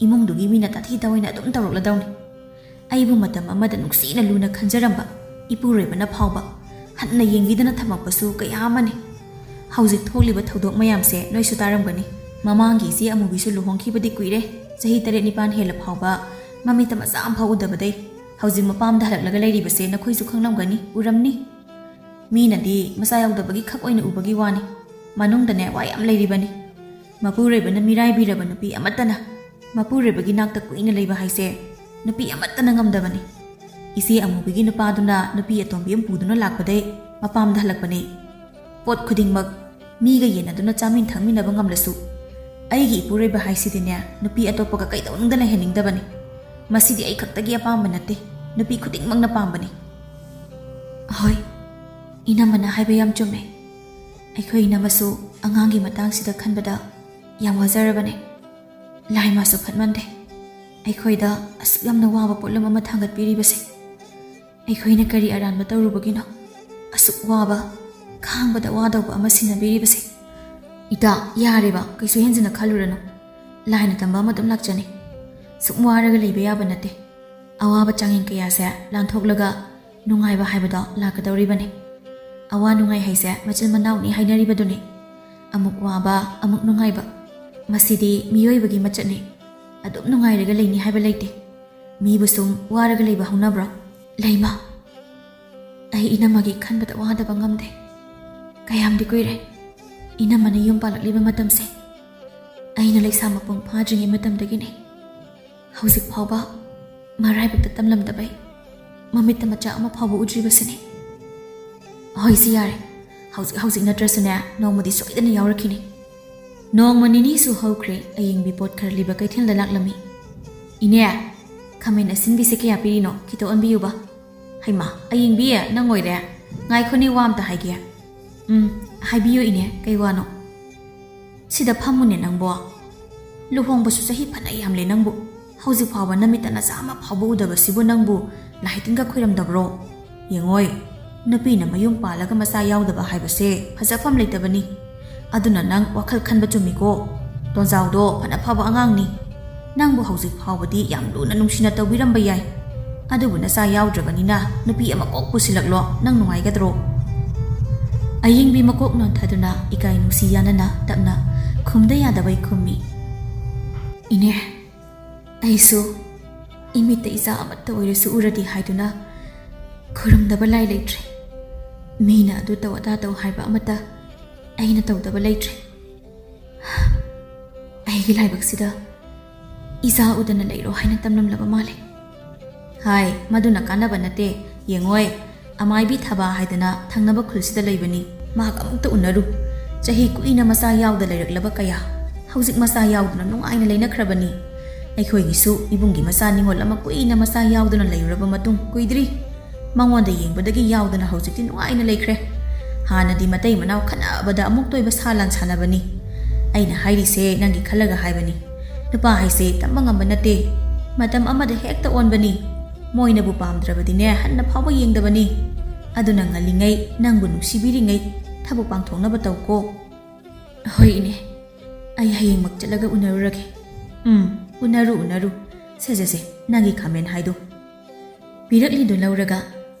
ꯏꯃꯨꯡꯗꯨꯒꯤ ꯃꯤꯅ ꯇꯥꯊꯤ ꯇꯥꯑꯣꯏꯅ ꯑꯗꯨꯝ ꯇꯧꯔꯛꯂꯗꯧꯅꯤ꯫ ꯑꯩꯕꯨ ꯃꯇꯝ ꯑꯃꯗ ꯅꯨꯡꯁꯤꯅ ꯂꯨꯅ ꯈꯟꯖꯔꯝꯕ ꯏꯄꯨꯔꯣꯏꯕꯅ ꯐꯥꯎꯕ ꯍꯟꯅ ꯌꯦꯡꯕꯤꯗꯅ ꯊꯝꯃꯛꯄꯁꯨ ꯀꯌꯥ ꯑꯃꯅꯤ꯫ ꯍꯧꯖꯤꯛ ꯊꯣꯛꯂꯤꯕ ꯊꯧꯗꯣꯛ ꯃꯌꯥꯝꯁꯦ ꯅꯣꯏꯁꯨ ꯇꯥꯔꯝꯒꯅꯤ꯫ ꯃꯃꯥꯡꯒꯤ ꯏꯆꯦ ꯑꯃꯨꯕꯤꯁꯨ ꯂꯨꯍꯣꯡꯈꯤꯕꯗꯤ ꯀꯨꯏꯔꯦ, ꯆꯍꯤ ꯇꯔꯦꯠ ꯅꯤꯄꯥꯟ ꯍꯦꯜꯂ ꯐꯥꯎꯕ ꯃꯃꯤꯠꯇ ꯃꯆꯥ ꯑꯃꯐꯥꯎ ꯎꯗꯕꯗꯩ꯫ ꯍꯧꯖꯤꯛ ꯃꯄꯥꯝꯗ ꯍꯜꯂꯛꯂꯒ ꯂꯩꯔꯤꯕꯁꯦ ꯅꯈꯣꯏꯁꯨ ꯈꯪꯂꯝꯒꯅꯤ, ꯎꯔꯝꯅꯤ꯫ ꯃꯤꯅꯗꯤ ꯃꯆꯥ ꯌꯥꯎꯗꯕꯒꯤ ꯈꯛ ꯑꯣꯏꯅ ꯎꯕꯒꯤ ꯋꯥꯅꯤ, ꯃꯅꯨꯡꯗꯅꯦ ꯋꯥ ꯌꯥꯝ ꯂꯩꯔꯤꯕꯅꯤ꯫ ꯃꯄꯨꯔꯣꯏꯕꯅ ꯃꯤꯔꯥꯏꯕꯤꯔꯕ ꯅꯨꯄꯤ ꯑꯃꯠꯇꯅ ꯃꯄꯨꯔꯣꯏꯕꯒꯤ ꯅꯥꯛꯇ ꯀꯨꯏꯅ ꯂꯩꯕ ꯍꯥꯏꯁꯦ ꯅꯨꯄꯤ ꯑꯃꯠꯇꯅ ꯉꯝꯗꯕꯅꯤ꯫ ꯏꯆꯦ ꯑꯃꯨꯕꯤꯒꯤ ꯅꯨꯄꯥꯗꯨꯅ ꯅꯨꯄꯤ ꯑꯇꯣꯝꯕꯤ ꯑꯃ ꯄꯨꯗꯨꯅ ꯂꯥꯛꯄꯗꯩ ꯃꯄꯥꯝꯗ ꯍꯜꯂꯛꯄꯅꯤ꯫ ꯄꯣꯠ ꯈꯨꯗꯤꯡꯃꯛ ꯃꯤꯒ ꯌꯦꯟꯅꯗꯨꯅ ꯆꯥꯃꯤꯟ ꯊꯛꯃꯤꯟꯅꯕ ꯉꯝꯂꯁꯨ, ꯑꯩꯒꯤ ꯏꯄꯨꯔꯣꯏꯕ ꯍꯥꯏꯁꯤꯗꯤꯅꯦ ꯅꯨꯄꯤ ꯑꯇꯣꯞꯄꯒ ꯀꯩꯗꯧꯅꯨꯡꯗ ꯂꯩꯍꯟꯅꯤꯡꯗꯕꯅꯤ꯫ ꯃꯁꯤꯗꯤ ꯑꯩ ꯈꯛꯇꯒꯤ ꯑꯄꯥꯝꯕ ꯅꯠꯇꯦ, ꯅꯨꯄꯤ ꯈꯨꯗꯤꯡꯃꯛꯅ ꯄꯥꯝꯕꯅꯤ꯫ ꯍꯣꯏ, ꯏꯅꯝꯃꯅ ꯍꯥꯏꯕ ꯌꯥꯝ ꯆꯨꯝꯃꯦ꯫ ꯑꯩꯈꯣꯏ ꯏꯅꯝꯃꯁꯨ ꯑꯉꯥꯡꯒꯤ ꯃꯇꯥꯡꯁꯤꯗ ꯈꯟꯕꯗ ꯌꯥꯝ ꯋꯥꯖꯔꯕꯅꯦ꯫ ꯂꯥꯏ ꯃꯥꯁꯨ ꯐꯠꯃꯟꯗꯦ, ꯑꯩꯈꯣꯏꯗ ꯑꯁꯨꯛ ꯌꯥꯝꯅ ꯋꯥꯕ ꯄꯣꯠꯂꯨꯝ ꯑꯃ ꯊꯥꯡꯒꯠꯄꯤꯔꯤꯕꯁꯦ꯫ ꯑꯩꯈꯣꯏꯅ ꯀꯔꯤ ꯑꯔꯥꯟꯕ ꯇꯧꯔꯨꯕꯒꯤꯅꯣ ꯑꯁꯨꯛ ꯋꯥꯕ, ꯈꯥꯡꯕꯗ ꯋꯥꯗꯧꯕ ꯑꯃ ꯁꯤꯟꯅꯕꯤꯔꯤꯕꯁꯦ? ꯏꯇꯥ, ꯌꯥꯔꯦꯕ, ꯀꯩꯁꯨ ꯍꯦꯟꯖꯤꯟꯅ ꯈꯜꯂꯨꯔꯅꯨ꯫ ꯂꯥꯏꯅ ꯇꯝꯕ ꯑꯃ ꯑꯗꯨꯝ ꯂꯥꯛꯆꯅꯤ꯫ ꯁꯨꯝ ꯋꯥꯔꯒ ꯂꯩꯕ ꯌꯥꯕ ꯅꯠꯇꯦ꯫ ꯑꯋꯥꯕ ꯆꯥꯡꯌꯦꯡ ꯀꯌꯥꯁꯦ ꯂꯥꯟꯊꯣꯛꯂꯒ ꯅꯨꯡꯉꯥꯏꯕ ꯍꯥꯏꯕꯗꯣ ꯂꯥꯛꯀꯗꯧꯔꯤꯕꯅꯤ꯫ ꯑꯋꯥ ꯅꯨꯡꯉꯥꯏ ꯍꯥꯏꯁꯦ ꯃꯆꯤꯟ ꯃꯅꯥꯎꯅꯤ ꯍꯥꯏꯅꯔꯤꯕꯗꯨꯅꯤ꯫ ꯑꯃꯨꯛ ꯋꯥꯕ, ꯑꯃꯨꯛ ꯅꯨꯡꯉꯥꯏꯕ꯫ ꯃꯁꯤꯗꯤ ꯃꯤꯑꯣꯏꯕꯒꯤ ꯃꯆꯠꯅꯤ꯫ ꯑꯗꯨꯝ ꯅꯨꯡꯉꯥꯏꯔꯒ ꯂꯩꯅꯤ ꯍꯥꯏꯕ ꯂꯩꯇꯦ꯫ ꯃꯤꯕꯨ ꯁꯨꯝ ꯋꯥꯔꯒ ꯂꯩꯕ ꯍꯧꯅꯕ꯭ꯔꯣ? ꯂꯩꯃ, ꯑꯩ ꯏꯅꯝꯃꯒꯤ ꯈꯟꯕꯗ ꯋꯥꯗꯕ ꯉꯝꯗꯦ꯫ ꯀꯌꯥꯝꯗꯤ ꯀꯨꯏꯔꯦ ꯏꯅꯝꯃꯅ ꯌꯨꯝ ꯄꯥꯜꯂꯛꯂꯤꯕ ꯃꯇꯝꯁꯦ꯫ ꯑꯩꯅ ꯂꯩꯁꯥ ꯃꯄꯨꯡ ꯐꯥꯗ꯭ꯔꯤꯉꯩ ꯃꯇꯝꯗꯒꯤꯅꯦ꯫ ꯍꯧꯖꯤꯛ ꯐꯥꯎꯕ ꯃꯔꯥꯏꯕꯛꯇ ꯇꯝꯂꯝꯗꯕꯩ ꯃꯃꯤꯠꯇ ꯃꯆꯥ ꯑꯃ ꯐꯥꯎꯕ ꯎꯗ꯭ꯔꯤꯕꯁꯤꯅꯤ꯫ ꯍꯣꯏꯁꯤ ꯌꯥꯔꯦ, ꯍꯧꯖꯤꯛ ꯍꯧꯖꯤꯛ ꯅꯠꯇ꯭ꯔꯁꯨꯅꯦ, ꯅꯣꯡꯃꯗꯤ ꯁꯣꯏꯗꯅ ꯌꯥꯎꯔꯛꯈꯤꯅꯤ꯫ ꯅꯣꯡꯃ ꯅꯤꯅꯤꯁꯨ ꯍꯧꯈ꯭ꯔꯦ, ꯑꯌꯤꯡꯕꯤ ꯄꯣꯠ ꯈꯔ ꯂꯩꯕ ꯀꯩꯊꯦꯜꯗ ꯂꯥꯛꯂꯝꯃꯤ꯫ "ꯏꯅꯦ, ꯈꯥꯃꯦꯟ ꯑꯁꯤꯟꯕꯤꯁꯦ ꯀꯌꯥ ꯄꯤꯔꯤꯅꯣ? ꯈꯤꯇ ꯑꯣꯟꯕꯤꯌꯨꯕ꯫" "ꯍꯩꯃꯥ, ꯑꯌꯤꯡꯕꯤ, ꯅꯪ ꯑꯣꯏꯔꯦ? ꯉꯥꯏꯈꯣꯅꯦ, ꯋꯥ ꯑꯝꯇ ꯍꯥꯏꯒꯦ꯫" "ꯎꯝ, ꯍꯥꯏꯕꯤꯌꯨ ꯏꯅꯦ, ꯀꯩ ꯋꯥꯅꯣ?" "ꯁꯤꯗ ꯐꯝꯃꯨꯅꯦ ꯅꯪꯕꯣ꯫ ꯂꯨꯍꯣꯡꯕꯁꯨ ꯆꯍꯤ ꯐꯅ ꯌꯥꯝꯂꯦ ꯅꯪꯕꯨ꯫ ꯍꯧꯖꯤꯛ ꯐꯥꯎꯕ ꯅꯃꯤꯠꯇ ꯅꯆꯥ ꯑꯃ ꯐꯥꯎꯕ ꯎꯗꯕꯁꯤꯕꯨ ꯅꯪꯕꯨ ꯂꯥꯏ ꯇꯤꯟꯒ ꯈꯣꯏꯔꯝꯗꯕ꯭ꯔꯣ? ꯌꯦꯡꯉꯣꯏ, ꯅꯨꯄꯤꯅ ꯃꯌꯨꯝ ꯄꯥꯜꯂꯒ ꯃꯆꯥ ꯌꯥꯎꯗꯕ ꯍꯥꯏꯕꯁꯦ ꯐꯖꯐꯝ ꯂꯩꯇꯕꯅꯤ꯫ ꯑꯗꯨꯅ ꯅꯪ ꯋꯥꯈꯜ ꯈꯟꯕ ꯆꯨꯝꯃꯤꯀꯣ꯫ ꯇꯣꯟꯖꯥꯎꯗꯣ ꯐꯅ ꯐꯕ ꯑꯉꯥꯡꯅꯤ꯫ ꯅꯪꯕꯨ ꯍꯧꯖꯤꯛ ꯐꯥꯎꯕꯗꯤ ꯌꯥꯝ ꯂꯨꯅ ꯅꯨꯡꯁꯤꯅ ꯇꯧꯕꯤꯔꯝꯕ ꯌꯥꯏ꯫ ꯑꯗꯨꯕꯨ ꯅꯆꯥ ꯌꯥꯎꯗ꯭ꯔꯕꯅꯤꯅ ꯅꯨꯄꯤ ꯑꯃ ꯀꯣꯛ ꯄꯨꯁꯤꯜꯂꯛꯂꯣ, ꯅꯪ ꯅꯨꯡꯉꯥꯏꯒꯗ꯭ꯔꯣ?" ꯑꯌꯤꯡꯕꯤ ꯃꯀꯣꯛ ꯅꯣꯟꯊꯗꯨꯅ ꯏꯀꯥꯏ ꯅꯨꯡꯁꯤ ꯌꯥꯅꯅ ꯇꯞꯅ ꯈꯨꯝꯗ ꯌꯥꯗꯕꯩ ꯈꯨꯝꯃꯤ꯫ "ꯏꯅꯦ, ꯑꯩꯁꯨ ꯏꯃꯤꯠꯇ ꯏꯆꯥ ꯑꯃꯠꯇ ꯑꯣꯏꯔꯁꯨ ꯎꯔꯗꯤ ꯍꯥꯏꯗꯨꯅ ꯈꯨꯔꯨꯝꯗꯕ ꯂꯥꯏ ꯂꯩꯇ꯭ꯔꯦ꯫ ꯃꯤꯅ ꯑꯗꯨ ꯇꯧ ꯑꯗꯥ ꯇꯧ ꯍꯥꯏꯕ ꯑꯃꯠꯇ ꯑꯩꯅ ꯇꯧꯗꯕ ꯂꯩꯇ꯭ꯔꯦ꯫ ꯑꯩꯒꯤ ꯂꯥꯏꯕꯛꯁꯤꯗ ꯏꯆꯥ ꯎꯗꯅ ꯂꯩꯔꯣ ꯍꯥꯏꯅ ꯇꯝꯂꯝꯂꯕ ꯃꯥꯜꯂꯦ꯫" "ꯍꯥꯏ, ꯃꯗꯨꯅ ꯀꯥꯟꯅꯕ ꯅꯠꯇꯦ꯫ ꯌꯦꯡꯉꯣꯏ, ꯑꯃꯥꯏꯕꯤ ꯊꯥꯕ ꯍꯥꯏꯗꯅ ꯊꯪꯅꯕ ꯈꯨꯜꯁꯤꯗ ꯂꯩꯕꯅꯤ꯫ ꯃꯍꯥꯛ ꯑꯃꯨꯛꯇ ꯎꯅꯔꯨ꯫ ꯆꯍꯤ ꯀꯨꯏꯅ ꯃꯆꯥ ꯌꯥꯎꯗ ꯂꯩꯔꯛꯂꯕ ꯀꯌꯥ ꯍꯧꯖꯤꯛ ꯃꯆꯥ ꯌꯥꯎꯗꯨꯅ ꯅꯨꯡꯉꯥꯏꯅ ꯂꯩꯅꯈ꯭ꯔꯕꯅꯤ꯫ ꯑꯩꯈꯣꯏꯒꯤꯁꯨ ꯏꯕꯨꯡꯒꯤ ꯃꯆꯥ ꯅꯤꯉꯣꯜ ꯑꯃ ꯀꯨꯏꯅ ꯃꯆꯥ ꯌꯥꯎꯗꯨꯅ ꯂꯩꯔꯨꯔꯕ ꯃꯇꯨꯡ ꯀꯨꯏꯗ꯭ꯔꯤ ꯃꯉꯣꯟꯗ ꯌꯦꯡꯕꯗꯒꯤ ꯌꯥꯎꯗꯅ ꯍꯧꯖꯤꯛꯇꯤ ꯅꯨꯡꯉꯥꯏꯅ ꯂꯩꯈ꯭ꯔꯦ꯫ ꯍꯥꯟꯅꯗꯤ ꯃꯇꯩ ꯃꯅꯥꯎ ꯈꯠꯅꯕꯗ ꯑꯃꯨꯛꯇ ꯑꯣꯏꯕ ꯁꯥ ꯂꯥꯟ ꯁꯥꯟꯅꯕꯅꯤ꯫ ꯑꯩꯅ ꯍꯥꯏꯔꯤꯁꯦ ꯅꯪꯒꯤ ꯈꯜꯂꯒ ꯍꯥꯏꯕꯅꯤ꯫ ꯅꯨꯄꯥ ꯍꯥꯏꯁꯦ ꯇꯝꯕ ꯉꯝꯕ ꯅꯠꯇꯦ꯫ ꯃꯇꯝ ꯑꯃꯗ ꯍꯦꯛꯇ ꯑꯣꯟꯕꯅꯤ꯫ ꯃꯣꯏꯅꯕꯨ ꯄꯥꯝꯗ꯭ꯔꯕꯗꯤꯅꯦ, ꯍꯟꯅ ꯐꯥꯎꯕ ꯌꯦꯡꯗꯕꯅꯤ꯫ ꯑꯗꯨꯅ ꯉꯜꯂꯤꯉꯩ, ꯅꯪꯕꯨ ꯅꯨꯡꯁꯤꯕꯤꯔꯤꯉꯩ ꯊꯕꯛ ꯄꯥꯡꯊꯣꯛꯅꯕ ꯇꯧꯀꯣ꯫" "ꯍꯣꯏ ꯏꯅꯦ, ꯑꯩ ꯍꯌꯦꯡꯃꯛ ꯆꯠꯂꯒ ꯎꯅꯔꯨꯔꯒꯦ꯫" "ꯎꯝ, ꯎꯅꯔꯨ, ꯎꯅꯔꯨ꯫ ꯁꯦ, ꯁꯦ, ꯁꯦ, ꯅꯪꯒꯤ ꯈꯥꯃꯦꯟ ꯍꯥꯏꯗꯣ꯫" ꯄꯤꯔꯛꯂꯤꯗꯨ ꯂꯧꯔꯒ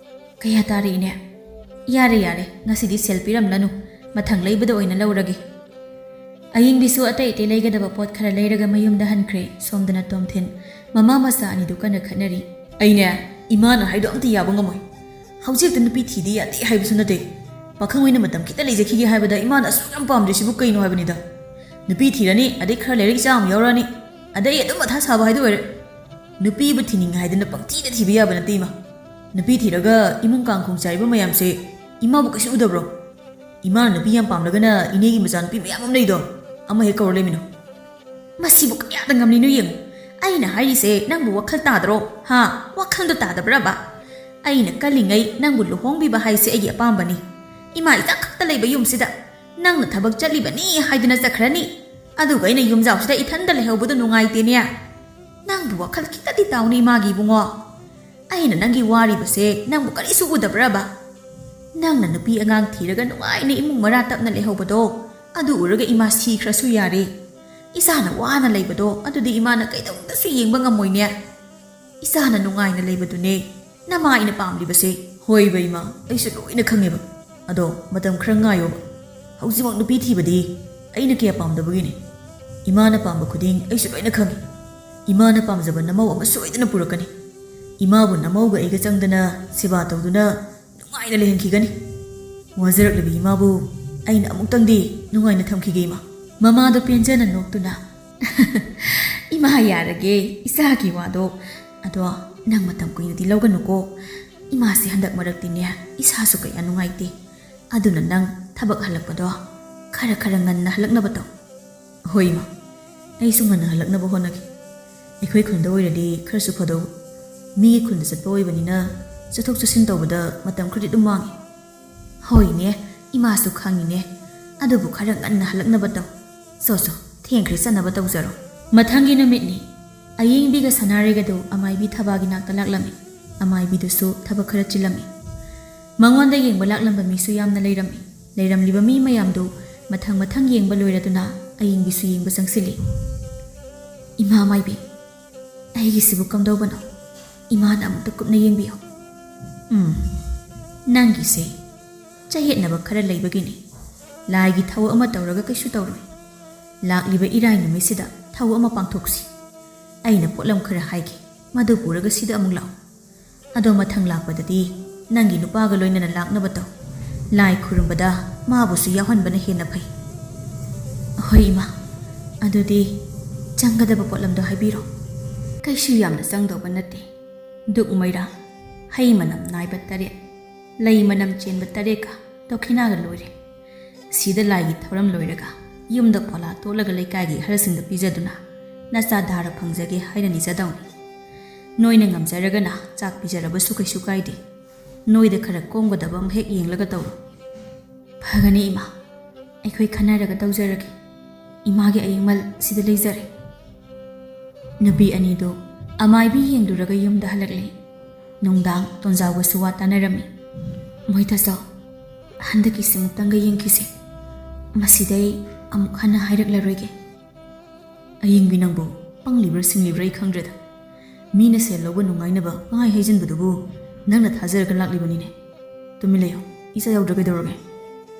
"ꯀꯌꯥ ꯇꯥꯔꯦ, ꯏꯅꯦ?" "ꯌꯥꯔꯦ, ꯌꯥꯔꯦ, ꯉꯁꯤꯗꯤ ꯁꯦꯜ ꯄꯤꯔꯝꯂꯅꯨ, ꯃꯊꯪ ꯂꯩꯕꯗ ꯑꯣꯏꯅ ꯂꯧꯔꯒꯦ꯫" ꯑꯌꯤꯡꯕꯤꯁꯨ ꯑꯇꯩ ꯑꯇꯩ ꯂꯩꯒꯗꯕ ꯄꯣꯠ ꯈꯔ ꯂꯩꯔꯒ ꯃꯌꯨꯝꯗ ꯍꯟꯈ꯭ꯔꯦ꯫ ꯁꯣꯝꯗꯅ ꯇꯣꯝꯊꯤꯟ ꯃꯃꯥ ꯃꯆꯥ ꯑꯅꯤꯗꯨ ꯀꯟꯅ ꯈꯠꯅꯔꯤ꯫ "ꯑꯩꯅꯦ, ꯏꯃꯥꯅ ꯍꯥꯏꯗꯣ ꯑꯝꯇ ꯌꯥꯕ ꯉꯝꯃꯣꯏ꯫ ꯍꯧꯖꯤꯛꯇ ꯅꯨꯄꯤ ꯊꯤꯗꯤ ꯌꯥꯗꯦ ꯍꯥꯏꯕꯁꯨ ꯅꯠꯇꯦ꯫ ꯄꯥꯈꯪ ꯑꯣꯏꯅ ꯃꯇꯝ ꯈꯤꯇ ꯂꯩꯖꯈꯤꯒꯦ ꯍꯥꯏꯕꯗ ꯏꯃꯥꯅ ꯑꯁꯨꯛ ꯌꯥꯝ ꯄꯥꯝꯗ꯭ꯔꯤꯁꯤꯕꯨ ꯀꯩꯅꯣ ꯍꯥꯏꯕꯅꯤꯗ꯫ ꯅꯨꯄꯤ ꯊꯤꯔꯅꯤ, ꯑꯗꯩ ꯈꯔ ꯂꯩꯔꯒ ꯏꯆꯥ ꯑꯃ ꯌꯥꯎꯔꯛꯑꯅꯤ, ꯑꯗꯩ ꯑꯗꯨꯝ ꯃꯊꯥ ꯁꯥꯕ ꯍꯥꯏꯗꯣ ꯑꯣꯏꯔꯦ꯫ ꯅꯨꯄꯤꯕꯨ ꯊꯤꯅꯤꯡꯉꯦ ꯍꯥꯏꯗꯅ ꯄꯪꯊꯤꯗ ꯊꯤꯕ ꯌꯥꯕ ꯅꯠꯇꯦ, ꯏꯃꯥ꯫ ꯅꯨꯄꯤ ꯊꯤꯔꯒ ꯏꯃꯨꯡ ꯀꯥꯡ ꯈꯣꯡ ꯆꯥꯏꯕ ꯃꯌꯥꯝꯁꯦ ꯏꯃꯥꯕꯨ ꯀꯩꯁꯨ ꯎꯗꯕ꯭ꯔꯣ? ꯏꯃꯥꯅ ꯅꯨꯄꯤ ꯌꯥꯝ ꯄꯥꯝꯂꯒꯅ ꯏꯅꯦꯒꯤ ꯃꯆꯥꯅꯨꯄꯤ ꯃꯌꯥꯝ ꯑꯃ ꯂꯩꯗꯣ, ꯑꯃ ꯍꯦꯛ ꯀꯧꯔ ꯂꯩꯃꯤꯅꯣ꯫" "ꯃꯁꯤꯕꯨ ꯀꯌꯥꯗ ꯉꯝꯂꯤꯅꯣ ꯌꯦꯡꯉꯨ꯫ ꯑꯩꯅ ꯍꯥꯏꯔꯤꯁꯦ ꯅꯪꯕꯨ ꯋꯥꯈꯜ ꯇꯥꯗ꯭ꯔꯣ? ꯍꯥ? ꯋꯥꯈꯜꯗꯣ ꯇꯥꯗꯕ꯭ꯔꯕ? ꯑꯩꯅ ꯀꯜꯂꯤꯉꯩ ꯅꯪꯕꯨ ꯂꯨꯍꯣꯡꯕꯤꯕ ꯍꯥꯏꯁꯦ ꯑꯩꯒꯤ ꯑꯄꯥꯝꯕꯅꯤ꯫ ꯏꯃꯥ ꯏꯆꯥ ꯈꯛꯇ ꯂꯩꯕ ꯌꯨꯝꯁꯤꯗ ꯅꯪꯅ ꯊꯕꯛ ꯆꯠꯂꯤꯕꯅꯤ ꯍꯥꯏꯗꯨꯅ ꯆꯠꯈ꯭ꯔꯅꯤ꯫ ꯑꯗꯨꯒ ꯑꯩꯅ ꯌꯨꯝꯖꯥꯎꯁꯤꯗ ꯏꯊꯟꯗ ꯂꯩꯍꯧꯕꯗꯣ ꯅꯨꯡꯉꯥꯏꯇꯦꯅꯦ꯫ ꯅꯪꯕꯨ ꯋꯥꯈꯜ ꯈꯤꯇꯗꯤ ꯇꯥꯎꯅꯦ, ꯏꯃꯥꯒꯤ ꯏꯕꯨꯡꯉꯣ꯫ ꯑꯩꯅ ꯅꯪꯒꯤ ꯋꯥꯔꯤꯕꯁꯦ ꯅꯪꯕꯨ ꯀꯔꯤꯁꯨ ꯎꯗꯕ꯭ꯔꯕ? ꯅꯪꯅ ꯅꯨꯄꯤ ꯑꯉꯥꯡ ꯊꯤꯔꯒ ꯅꯨꯡꯉꯥꯏꯅ ꯏꯃꯨꯡ ꯃꯔꯥ ꯇꯞꯅ ꯂꯩꯍꯧꯕꯗꯣ, ꯑꯗꯨ ꯎꯔꯒ ꯏꯃꯥ ꯁꯤꯈ꯭ꯔꯁꯨ ꯌꯥꯔꯦ꯫ ꯏꯆꯥꯅ ꯋꯥꯅ ꯂꯩꯕꯗꯣ, ꯑꯗꯨꯗꯤ ꯏꯃꯥꯅ ꯀꯩꯗꯧꯅꯨꯡꯗꯁꯨ ꯌꯦꯡꯕ ꯉꯝꯃꯣꯏꯅꯦ꯫ ꯏꯆꯥꯅ ꯅꯨꯡꯉꯥꯏꯅ ꯂꯩꯕꯗꯨꯅꯦ ꯅꯃꯥ ꯑꯩꯅ ꯄꯥꯝꯂꯤꯕꯁꯦ꯫" "ꯍꯣꯏꯕ ꯏꯃꯥ, ꯑꯩꯁꯨ ꯂꯣꯏꯅ ꯈꯪꯉꯦꯕ꯫ ꯑꯗꯣ ꯃꯇꯝ ꯈꯔ ꯉꯥꯏꯌꯣꯕ꯫ ꯍꯧꯖꯤꯛꯃꯛ ꯅꯨꯄꯤ ꯊꯤꯕꯗꯤ ꯑꯩꯅ ꯀꯌꯥ ꯄꯥꯝꯗꯕꯒꯤꯅꯤ꯫ ꯏꯃꯥꯅ ꯄꯥꯝꯕ ꯈꯨꯗꯤꯡ ꯑꯩꯁꯨ ꯂꯣꯏꯅ ꯈꯪꯉꯤ꯫ ꯏꯃꯥꯅ ꯄꯥꯝꯖꯕ ꯅꯃꯧ ꯑꯃ ꯁꯣꯏꯗꯅ ꯄꯨꯔꯛꯀꯅꯤ꯫ ꯏꯃꯥꯕꯨ ꯅꯃꯧꯒ ꯑꯩꯒ ꯆꯪꯗꯅ ꯁꯦꯕꯥ ꯇꯧꯗꯨꯅ ꯅꯨꯡꯉꯥꯏꯅ ꯂꯩꯍꯟꯈꯤꯒꯅꯤ꯫ ꯋꯥꯖꯔꯛꯂꯤꯕ ꯏꯃꯥꯕꯨ ꯑꯩꯅ ꯑꯃꯨꯛꯇꯪꯗꯤ ꯅꯨꯡꯉꯥꯏꯅ ꯊꯝꯈꯤꯒꯦ, ꯏꯃꯥ꯫" ꯃꯃꯥꯗꯣ ꯄꯦꯟꯖꯅ ꯅꯣꯛꯇꯨꯅ, "ꯏꯃꯥ, ꯌꯥꯔꯒꯦ ꯏꯆꯥꯒꯤ ꯋꯥꯗꯣ꯫ ꯑꯗꯣ ꯅꯪ ꯃꯇꯝ ꯀꯨꯏꯅꯗꯤ ꯂꯧꯒꯅꯨꯀꯣ꯫ ꯏꯃꯥꯁꯦ ꯍꯟꯗꯛ ꯃꯔꯛꯇꯤꯅꯦ ꯏꯁꯥꯁꯨ ꯀꯌꯥ ꯅꯨꯡꯉꯥꯏꯇꯦ꯫ ꯑꯗꯨꯅ ꯅꯪ ꯊꯕꯛ ꯍꯜꯂꯛꯄꯗꯣ ꯈꯔ ꯈꯔ ꯉꯟꯅ ꯍꯜꯂꯛꯅꯕ ꯇꯧ꯫" "ꯍꯣꯏ ꯏꯃꯥ, ꯑꯩꯁꯨ ꯉꯟꯅ ꯍꯜꯂꯛꯅꯕ ꯍꯣꯠꯅꯒꯦ꯫ ꯑꯩꯈꯣꯏ ꯈꯨꯟꯗ ꯑꯣꯏꯔꯗꯤ ꯈꯔꯁꯨ ꯐꯗꯧꯕ꯫ ꯃꯤꯒꯤ ꯈꯨꯟꯗ ꯆꯠꯄ ꯑꯣꯏꯕꯅꯤꯅ ꯆꯠꯊꯣꯛ ꯆꯠꯁꯤꯟ ꯇꯧꯕꯗ ꯃꯇꯝ ꯈꯔꯗꯤ ꯑꯗꯨꯝ ꯃꯥꯡꯉꯤ꯫" "ꯍꯣꯏꯅꯦ, ꯏꯃꯥꯁꯨ ꯈꯪꯉꯤꯅꯦ꯫ ꯑꯗꯨꯕꯨ ꯈꯔ ꯉꯟꯅ ꯍꯜꯂꯛꯅꯕ ꯇꯧ꯫ ꯆꯣ ꯆꯣ, ꯊꯦꯡꯈ꯭ꯔꯦ, ꯆꯠꯅꯕ ꯇꯧꯖꯔꯣ꯫" ꯃꯊꯪꯒꯤ ꯅꯨꯃꯤꯠꯅꯤ꯫ ꯑꯌꯤꯡꯕꯤꯒ ꯁꯅꯥꯔꯩꯒꯗꯨ ꯑꯃꯥꯏꯕꯤ ꯊꯕꯥꯒꯤ ꯅꯥꯛꯇ ꯂꯥꯛꯂꯝꯃꯤ꯫ ꯑꯃꯥꯏꯕꯤꯗꯨꯁꯨ ꯊꯕꯛ ꯈꯔ ꯆꯤꯜꯂꯝꯃꯤ꯫ ꯃꯉꯣꯟꯗ ꯌꯦꯡꯕ ꯂꯥꯛꯂꯝꯕ ꯃꯤꯁꯨ ꯌꯥꯝꯅ ꯂꯩꯔꯝꯃꯤ꯫ ꯂꯩꯔꯝꯂꯤꯕ ꯃꯤ ꯃꯌꯥꯝꯗꯨ ꯃꯊꯪ ꯃꯊꯪ ꯌꯦꯡꯕ ꯂꯣꯏꯔꯗꯨꯅ ꯑꯌꯤꯡꯕꯤꯁꯨ ꯌꯦꯡꯕ ꯆꯪꯁꯤꯜꯂꯤ꯫ "ꯏꯃꯥ ꯃꯥꯏꯕꯤ, ꯑꯩꯒꯤꯁꯤꯕꯨ ꯀꯝꯗꯧꯕꯅꯣ? ꯏꯃꯥꯅ ꯑꯃꯨꯛꯇ ꯀꯨꯞꯅ ꯌꯦꯡꯕꯤꯌꯨ꯫" "ꯎꯝ, "ꯅꯪꯒꯤꯁꯦ ꯆꯌꯦꯠꯅꯕ ꯈꯔ ꯂꯩꯕꯒꯤꯅꯤ꯫ ꯂꯥꯏꯒꯤ ꯊꯧ ꯑꯃ ꯇꯧꯔꯒ ꯀꯩꯁꯨ ꯇꯧꯔꯣꯏ꯫ ꯂꯥꯛꯂꯤꯕ ꯏꯔꯥꯏ ꯅꯨꯃꯤꯠꯁꯤꯗ ꯊꯧ ꯑꯃ ꯄꯥꯡꯊꯣꯛꯁꯤ꯫ ꯑꯩꯅ ꯄꯣꯠꯂꯝ ꯈꯔ ꯍꯥꯏꯒꯦ, ꯃꯗꯨ ꯄꯨꯔꯒ ꯁꯤꯗ ꯑꯃꯨꯛ ꯂꯥꯛꯎ꯫ ꯑꯗꯣ ꯃꯊꯪ ꯂꯥꯛꯄꯗꯗꯤ ꯅꯪꯒꯤ ꯅꯨꯄꯥꯒ ꯂꯣꯏꯅꯅ ꯂꯥꯛꯅꯕ ꯇꯧ꯫ ꯂꯥꯏ ꯈꯨꯔꯨꯝꯕꯗ ꯃꯥꯕꯨꯁꯨ ꯌꯥꯎꯍꯟꯕꯅ ꯍꯦꯟꯅ ꯐꯩ꯫" "ꯍꯣꯏ ꯏꯃꯥ, ꯑꯗꯨꯗꯤ ꯆꯪꯒꯗꯕ ꯄꯣꯠꯂꯝꯗꯣ ꯍꯥꯏꯕꯤꯔꯣ꯫" "ꯀꯩꯁꯨ ꯌꯥꯝꯅ ꯆꯪꯗꯧꯕ ꯅꯠꯇꯦ꯫ ꯗꯨꯛ ꯃꯩꯔꯥ, ꯍꯩ ꯃꯅꯝ ꯅꯥꯏꯕ ꯇꯔꯦꯠ, ꯂꯩ ꯃꯅꯝ ꯆꯦꯟꯕ ꯇꯔꯦꯠꯀ ꯗꯈꯤꯅꯥꯒ ꯂꯣꯏꯔꯦ꯫ ꯁꯤꯗ ꯂꯥꯏꯒꯤ ꯊꯧꯔꯝ ꯂꯣꯏꯔꯒ ꯌꯨꯝꯗ ꯄꯣꯂꯥ ꯇꯣꯠꯂꯒ ꯂꯩꯀꯥꯏꯒꯤ ꯑꯍꯜꯁꯤꯡꯗ ꯄꯤꯖꯗꯨꯅ ꯅꯆꯥ ꯙꯥꯔ ꯐꯪꯖꯒꯦ ꯍꯥꯏꯅ ꯅꯤꯖꯗꯧꯅꯤ꯫ ꯅꯣꯏꯅ ꯉꯝꯖꯔꯒꯅ ꯆꯥꯛ ꯄꯤꯖꯔꯕꯁꯨ ꯀꯩꯁꯨ ꯀꯥꯏꯗꯦ꯫ ꯅꯣꯏꯗ ꯈꯔ ꯀꯣꯝꯒꯗꯕ ꯑꯃ ꯍꯦꯛ ꯌꯦꯡꯂꯒ ꯇꯧꯔꯣ꯫" "ꯐꯒꯅꯤ ꯏꯃꯥ, ꯑꯩꯈꯣꯏ ꯈꯟꯅꯔꯒ ꯇꯧꯖꯔꯒꯦ꯫ ꯏꯃꯥꯒꯤ ꯑꯌꯦꯡꯃꯜ ꯁꯤꯗ ꯂꯩꯖꯔꯦ꯫" ꯅꯨꯄꯤ ꯑꯅꯤꯗꯨ ꯑꯃꯥꯏꯕꯤ ꯌꯦꯡꯂꯨꯔꯒ ꯌꯨꯝꯗ ꯍꯜꯂꯛꯂꯦ꯫ ꯅꯨꯡꯗꯥꯡ ꯇꯣꯟꯖꯥꯎꯒꯁꯨ ꯋꯥ ꯇꯥꯅꯔꯝꯃꯤ꯫ "ꯃꯣꯏ ꯇꯥꯆꯧ, ꯍꯟꯗꯛꯀꯤꯁꯤꯃꯇꯪꯒ ꯌꯦꯡꯈꯤꯁꯦ꯫ ꯃꯁꯤꯗꯩ ꯑꯃꯨꯛ ꯍꯟꯅ ꯍꯥꯏꯔꯛꯂꯔꯣꯏꯒꯦ꯫" "ꯑꯌꯤꯡꯕꯤ ꯅꯪꯕꯨ ꯄꯪꯂꯤꯕ꯭ꯔꯥ ꯁꯤꯡꯂꯤꯕ꯭ꯔꯥ ꯑꯩ ꯈꯪꯗ꯭ꯔꯦꯗ꯫ ꯃꯤꯅ ꯁꯦꯜ ꯂꯧꯕ ꯅꯨꯡꯉꯥꯏꯅꯕ ꯄꯪꯍꯥꯏ ꯍꯥꯏꯖꯤꯟꯕꯗꯨꯕꯨ ꯅꯪꯅ ꯊꯥꯖꯔꯒ ꯂꯥꯛꯂꯤꯕꯅꯤꯅꯦ꯫ ꯇꯨꯃꯤꯟ ꯂꯩꯌꯨ, ꯏꯆꯥ ꯌꯥꯎꯗ꯭ꯔ ꯀꯩꯗꯧꯔꯒꯦ?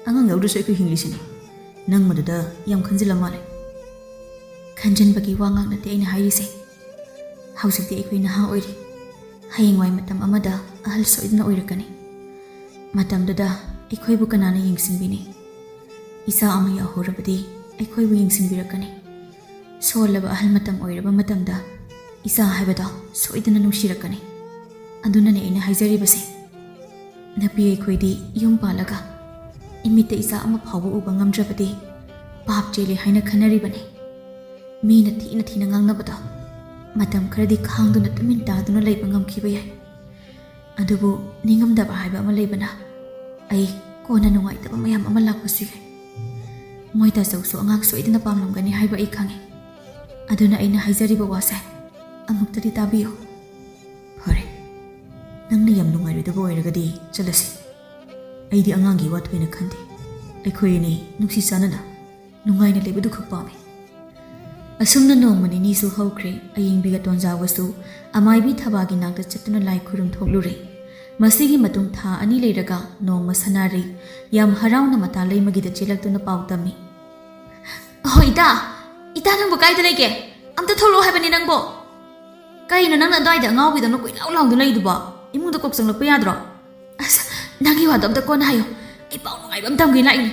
ꯑꯉꯥꯡ ꯌꯥꯎꯗ꯭ꯔꯁꯨ ꯑꯩꯈꯣꯏ ꯍꯤꯡꯂꯤꯁꯤꯅꯤ꯫ ꯅꯪ ꯃꯗꯨꯗ ꯌꯥꯝ ꯈꯟꯖꯤꯜꯂ ꯃꯥꯜꯂꯦ꯫" "ꯈꯟꯖꯤꯟꯕꯒꯤ ꯋꯥ ꯉꯥꯛ ꯅꯠꯇꯦ ꯑꯩꯅ ꯍꯥꯏꯔꯤꯁꯦ꯫ ꯍꯧꯖꯤꯛꯇꯤ ꯑꯩꯈꯣꯏ ꯅꯍꯥ ꯑꯣꯏꯔꯤ꯫ ꯍꯌꯦꯡꯋꯥꯏ ꯃꯇꯝ ꯑꯃꯗ ꯑꯍꯜ ꯁꯣꯏꯗꯅ ꯑꯣꯏꯔꯛꯀꯅꯤ꯫ ꯃꯇꯝꯗꯨꯗ ꯑꯩꯈꯣꯏꯕꯨ ꯀꯅꯥꯅ ꯌꯦꯡꯁꯤꯟꯕꯤꯅꯤ? ꯏꯆꯥ ꯑꯃ ꯌꯥꯎꯍꯧꯔꯕꯗꯤ ꯑꯩꯈꯣꯏꯕꯨ ꯌꯦꯡꯁꯤꯟꯕꯤꯔꯛꯀꯅꯤ꯫ ꯁꯣꯜꯂꯕ ꯑꯍꯜ ꯃꯇꯝ ꯑꯣꯏꯔꯕ ꯃꯇꯝꯗ ꯏꯆꯥ ꯍꯥꯏꯕꯗꯣ ꯁꯣꯏꯗꯅ ꯅꯨꯡꯁꯤꯔꯛꯀꯅꯤ꯫ ꯑꯗꯨꯅꯅꯦ ꯑꯩꯅ ꯍꯥꯏꯖꯔꯤꯕꯁꯦ꯫ ꯅꯨꯄꯤ ꯑꯩꯈꯣꯏꯗꯤ ꯌꯨꯝ ꯄꯥꯜꯂꯒ ꯏꯃꯤꯠꯇ ꯏꯆꯥ ꯑꯃ ꯐꯥꯎꯕ ꯎꯕ ꯉꯝꯗ꯭ꯔꯕꯗꯤ ꯄꯥꯞ ꯆꯦꯜꯂꯤ ꯍꯥꯏꯅ ꯈꯟꯅꯔꯤꯕꯅꯤ꯫ ꯃꯤꯅ ꯊꯤꯅ ꯊꯤꯅ ꯉꯥꯡꯅꯕꯗꯣ ꯃꯇꯝ ꯈꯔꯗꯤ ꯈꯥꯡꯗꯨꯅ ꯇꯨꯃꯤꯟ ꯇꯥꯗꯨꯅ ꯂꯩꯕ ꯉꯝꯈꯤꯕ ꯌꯥꯏ꯫ ꯑꯗꯨꯕꯨ ꯅꯤꯡꯉꯝꯗꯕ ꯍꯥꯏꯕ ꯑꯃ ꯂꯩꯕꯅ ꯑꯩ ꯀꯣꯟꯅ ꯅꯨꯡꯉꯥꯏꯇꯕ ꯃꯌꯥꯝ ꯑꯃ ꯂꯥꯛꯄꯁꯨ ꯌꯥꯏ꯫ ꯃꯣꯏ ꯇꯥꯆꯧꯁꯨ ꯑꯉꯥꯡ ꯁꯣꯏꯗꯅ ꯄꯥꯝꯂꯝꯒꯅꯤ ꯍꯥꯏꯕ ꯑꯩ ꯈꯪꯉꯤ꯫ ꯑꯗꯨꯅ ꯑꯩꯅ ꯍꯥꯏꯖꯔꯤꯕ ꯋꯥꯁꯦ ꯑꯃꯨꯛꯇꯗꯤ ꯇꯥꯕꯤꯌꯨ꯫" "ꯐꯔꯦ, ꯅꯪꯅ ꯌꯥꯝ ꯅꯨꯡꯉꯥꯏꯔꯣꯏꯗꯕ ꯑꯣꯏꯔꯒꯗꯤ ꯆꯠꯂꯁꯤ꯫ ꯑꯩꯗꯤ ꯑꯉꯥꯡꯒꯤ ꯋꯥ ꯊꯣꯏꯅ ꯈꯟꯗꯦ꯫ ꯑꯩꯈꯣꯏ ꯑꯅꯤ ꯅꯨꯡꯁꯤ ꯆꯥꯟꯅꯅ ꯅꯨꯡꯉꯥꯏꯅ ꯂꯩꯕꯗꯨ ꯈꯛ ꯄꯥꯝꯃꯤ꯫" ꯑꯁꯨꯝꯅ ꯅꯣꯡꯃ ꯅꯤꯅꯤꯁꯨ ꯍꯧꯈ꯭ꯔꯦ꯫ ꯑꯌꯤꯡꯕꯤꯒ ꯇꯣꯟꯖꯥꯎꯒꯁꯨ ꯑꯃꯥꯏꯕꯤ ꯊꯕꯥꯒꯤ ꯅꯥꯛꯇ ꯆꯠꯇꯨꯅ ꯂꯥꯏ ꯈꯨꯔꯨꯝ ꯊꯣꯛꯂꯨꯔꯦ꯫ ꯃꯁꯤꯒꯤ ꯃꯇꯨꯡ ꯊꯥ ꯑꯅꯤ ꯂꯩꯔꯒ ꯅꯣꯡꯃ ꯁꯅꯥꯔꯩ ꯌꯥꯝ ꯍꯔꯥꯎꯅ ꯃꯇꯥ ꯂꯩꯃꯒꯤꯗ ꯆꯦꯜꯂꯛꯇꯨꯅ ꯄꯥꯎ ꯇꯝꯃꯤ꯫ "ꯑꯍꯣ, ꯏꯇꯥ! ꯏꯇꯥ, ꯅꯪꯕꯨ ꯀꯥꯏꯗ ꯂꯩꯒꯦ? ꯑꯝꯇ ꯊꯣꯛꯂꯛꯑꯣ ꯍꯥꯏꯕꯅꯤ ꯅꯪꯕꯣ!" "ꯀꯩꯅꯣ ꯅꯪꯅ ꯑꯗ꯭ꯋꯥꯏꯗ ꯑꯉꯥꯎꯕꯤꯗꯧꯅ ꯀꯣꯏꯂꯥꯎ ꯂꯥꯎꯗꯨꯅ ꯂꯩꯗꯨꯕꯣ? ꯏꯃꯨꯡꯗ ꯀꯣꯛ ꯆꯪꯂꯛꯄ ꯌꯥꯗ꯭ꯔꯣ?" "ꯑꯁ, ꯅꯪꯒꯤ ꯋꯥꯗꯣ ꯑꯝꯇ ꯀꯣꯟꯅ ꯍꯥꯏꯌꯣ꯫ ꯑꯩ ꯄꯥꯎ ꯅꯨꯡꯉꯥꯏꯕ ꯑꯃ ꯇꯝꯒꯦ ꯂꯥꯛꯏꯅꯦ꯫"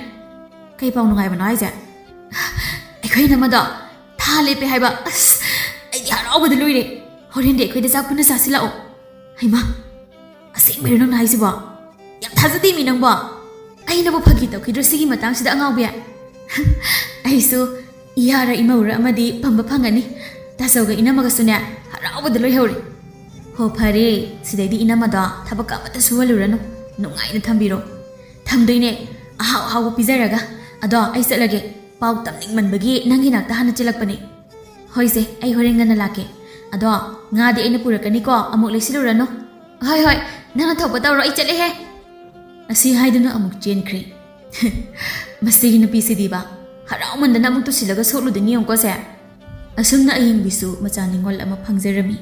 "ꯀꯩ ꯄꯥꯎ ꯅꯨꯡꯉꯥꯏꯕꯅꯣ ꯍꯥꯏꯁꯦ?" "ꯑꯩꯈꯣꯏ ꯏꯅꯝꯃꯗꯣ ꯊꯥ ꯂꯦꯞꯄꯦ ꯍꯥꯏꯕ꯫ ꯑꯁ, ꯑꯩꯗꯤ ꯍꯔꯥꯎꯕꯗ ꯂꯣꯏꯔꯦ꯫ ꯍꯣꯔꯦꯟꯗꯤ ꯑꯩꯈꯣꯏꯗ ꯆꯥꯛ ꯄꯨꯟꯅ ꯆꯥꯁꯤꯜꯂꯛꯑꯣ꯫" "ꯍꯩꯃꯥ, ꯑꯁꯦꯡꯕꯩꯔꯣ ꯅꯪꯅ ꯍꯥꯏꯁꯤꯕꯣ? ꯌꯥꯝ ꯊꯥꯖꯗꯦ ꯃꯤ ꯅꯪꯕꯣ꯫ ꯑꯩꯅꯕꯨ ꯐꯥꯒꯤ ꯇꯧꯈꯤꯗ꯭ꯔꯣ ꯁꯤꯒꯤ ꯃꯇꯥꯡꯁꯤꯗ, ꯑꯉꯥꯎꯕꯤ?" "ꯑꯩꯁꯨ ꯏꯌꯥꯔ ꯏꯃꯧꯔ ꯑꯃꯗꯤ ꯄꯝꯕ ꯐꯪꯒꯅꯤ꯫ ꯇꯥꯆꯧꯒ ꯏꯅꯝꯃꯒꯁꯨꯅꯦ ꯍꯔꯥꯎꯕꯗ ꯂꯣꯏꯍꯧꯔꯦ꯫" "ꯍꯣ, ꯐꯔꯦ, ꯁꯤꯗꯩꯗꯤ ꯏꯅꯝꯃꯗꯣ ꯊꯕꯛ ꯑꯃꯠꯇ ꯁꯨꯍꯜꯂꯨꯔꯅꯨ, ꯅꯨꯡꯉꯥꯏꯅ ꯊꯝꯕꯤꯔꯣ꯫" "ꯊꯝꯗꯣꯏꯅꯦ, ꯑꯍꯥꯎ ꯑꯍꯥꯎꯕ ꯄꯤꯖꯔꯒ꯫ ꯑꯗꯣ ꯑꯩ ꯆꯠꯂꯒꯦ, ꯄꯥꯎ ꯇꯝꯅꯤꯡꯃꯟꯕꯒꯤ ꯅꯪꯒꯤ ꯅꯥꯛꯇ ꯍꯥꯟꯅ ꯆꯦꯜꯂꯛꯄꯅꯦ꯫" "ꯍꯣꯏꯁꯦ, ꯑꯩ ꯍꯣꯔꯦꯟ ꯉꯟꯅ ꯂꯥꯛꯀꯦ꯫ ꯑꯗꯣ ꯉꯥꯗꯤ ꯑꯩꯅ ꯄꯨꯔꯛꯀꯅꯤꯀꯣ, ꯑꯃꯨꯛ ꯂꯩꯁꯤꯜꯂꯨꯔꯅꯨ꯫" "ꯍꯣꯏ, ꯍꯣꯏ, ꯅꯪꯅ ꯊꯣꯛꯄ ꯇꯧꯔꯣ, ꯑꯩ ꯆꯠꯂꯦꯍꯦ꯫" ꯑꯁꯤ ꯍꯥꯏꯗꯨꯅ ꯑꯃꯨꯛ ꯆꯦꯟꯈ꯭ꯔꯦ꯫ "ꯃꯁꯤꯒꯤ ꯅꯨꯄꯤꯁꯤꯗꯤꯕ, ꯍꯔꯥꯎꯃꯟꯗꯅ ꯑꯃꯨꯛ ꯇꯨꯁꯤꯜꯂꯒ ꯁꯣꯛꯂꯨꯗꯣꯏꯅꯤ ꯌꯦꯡꯉꯨꯀꯣꯁꯦ꯫" ꯑꯁꯨꯝꯅ ꯑꯌꯦꯡꯕꯤꯁꯨ ꯃꯆꯥ ꯅꯤꯉꯣꯜ ꯑꯃ ꯐꯪꯖꯔꯝꯃꯤ꯫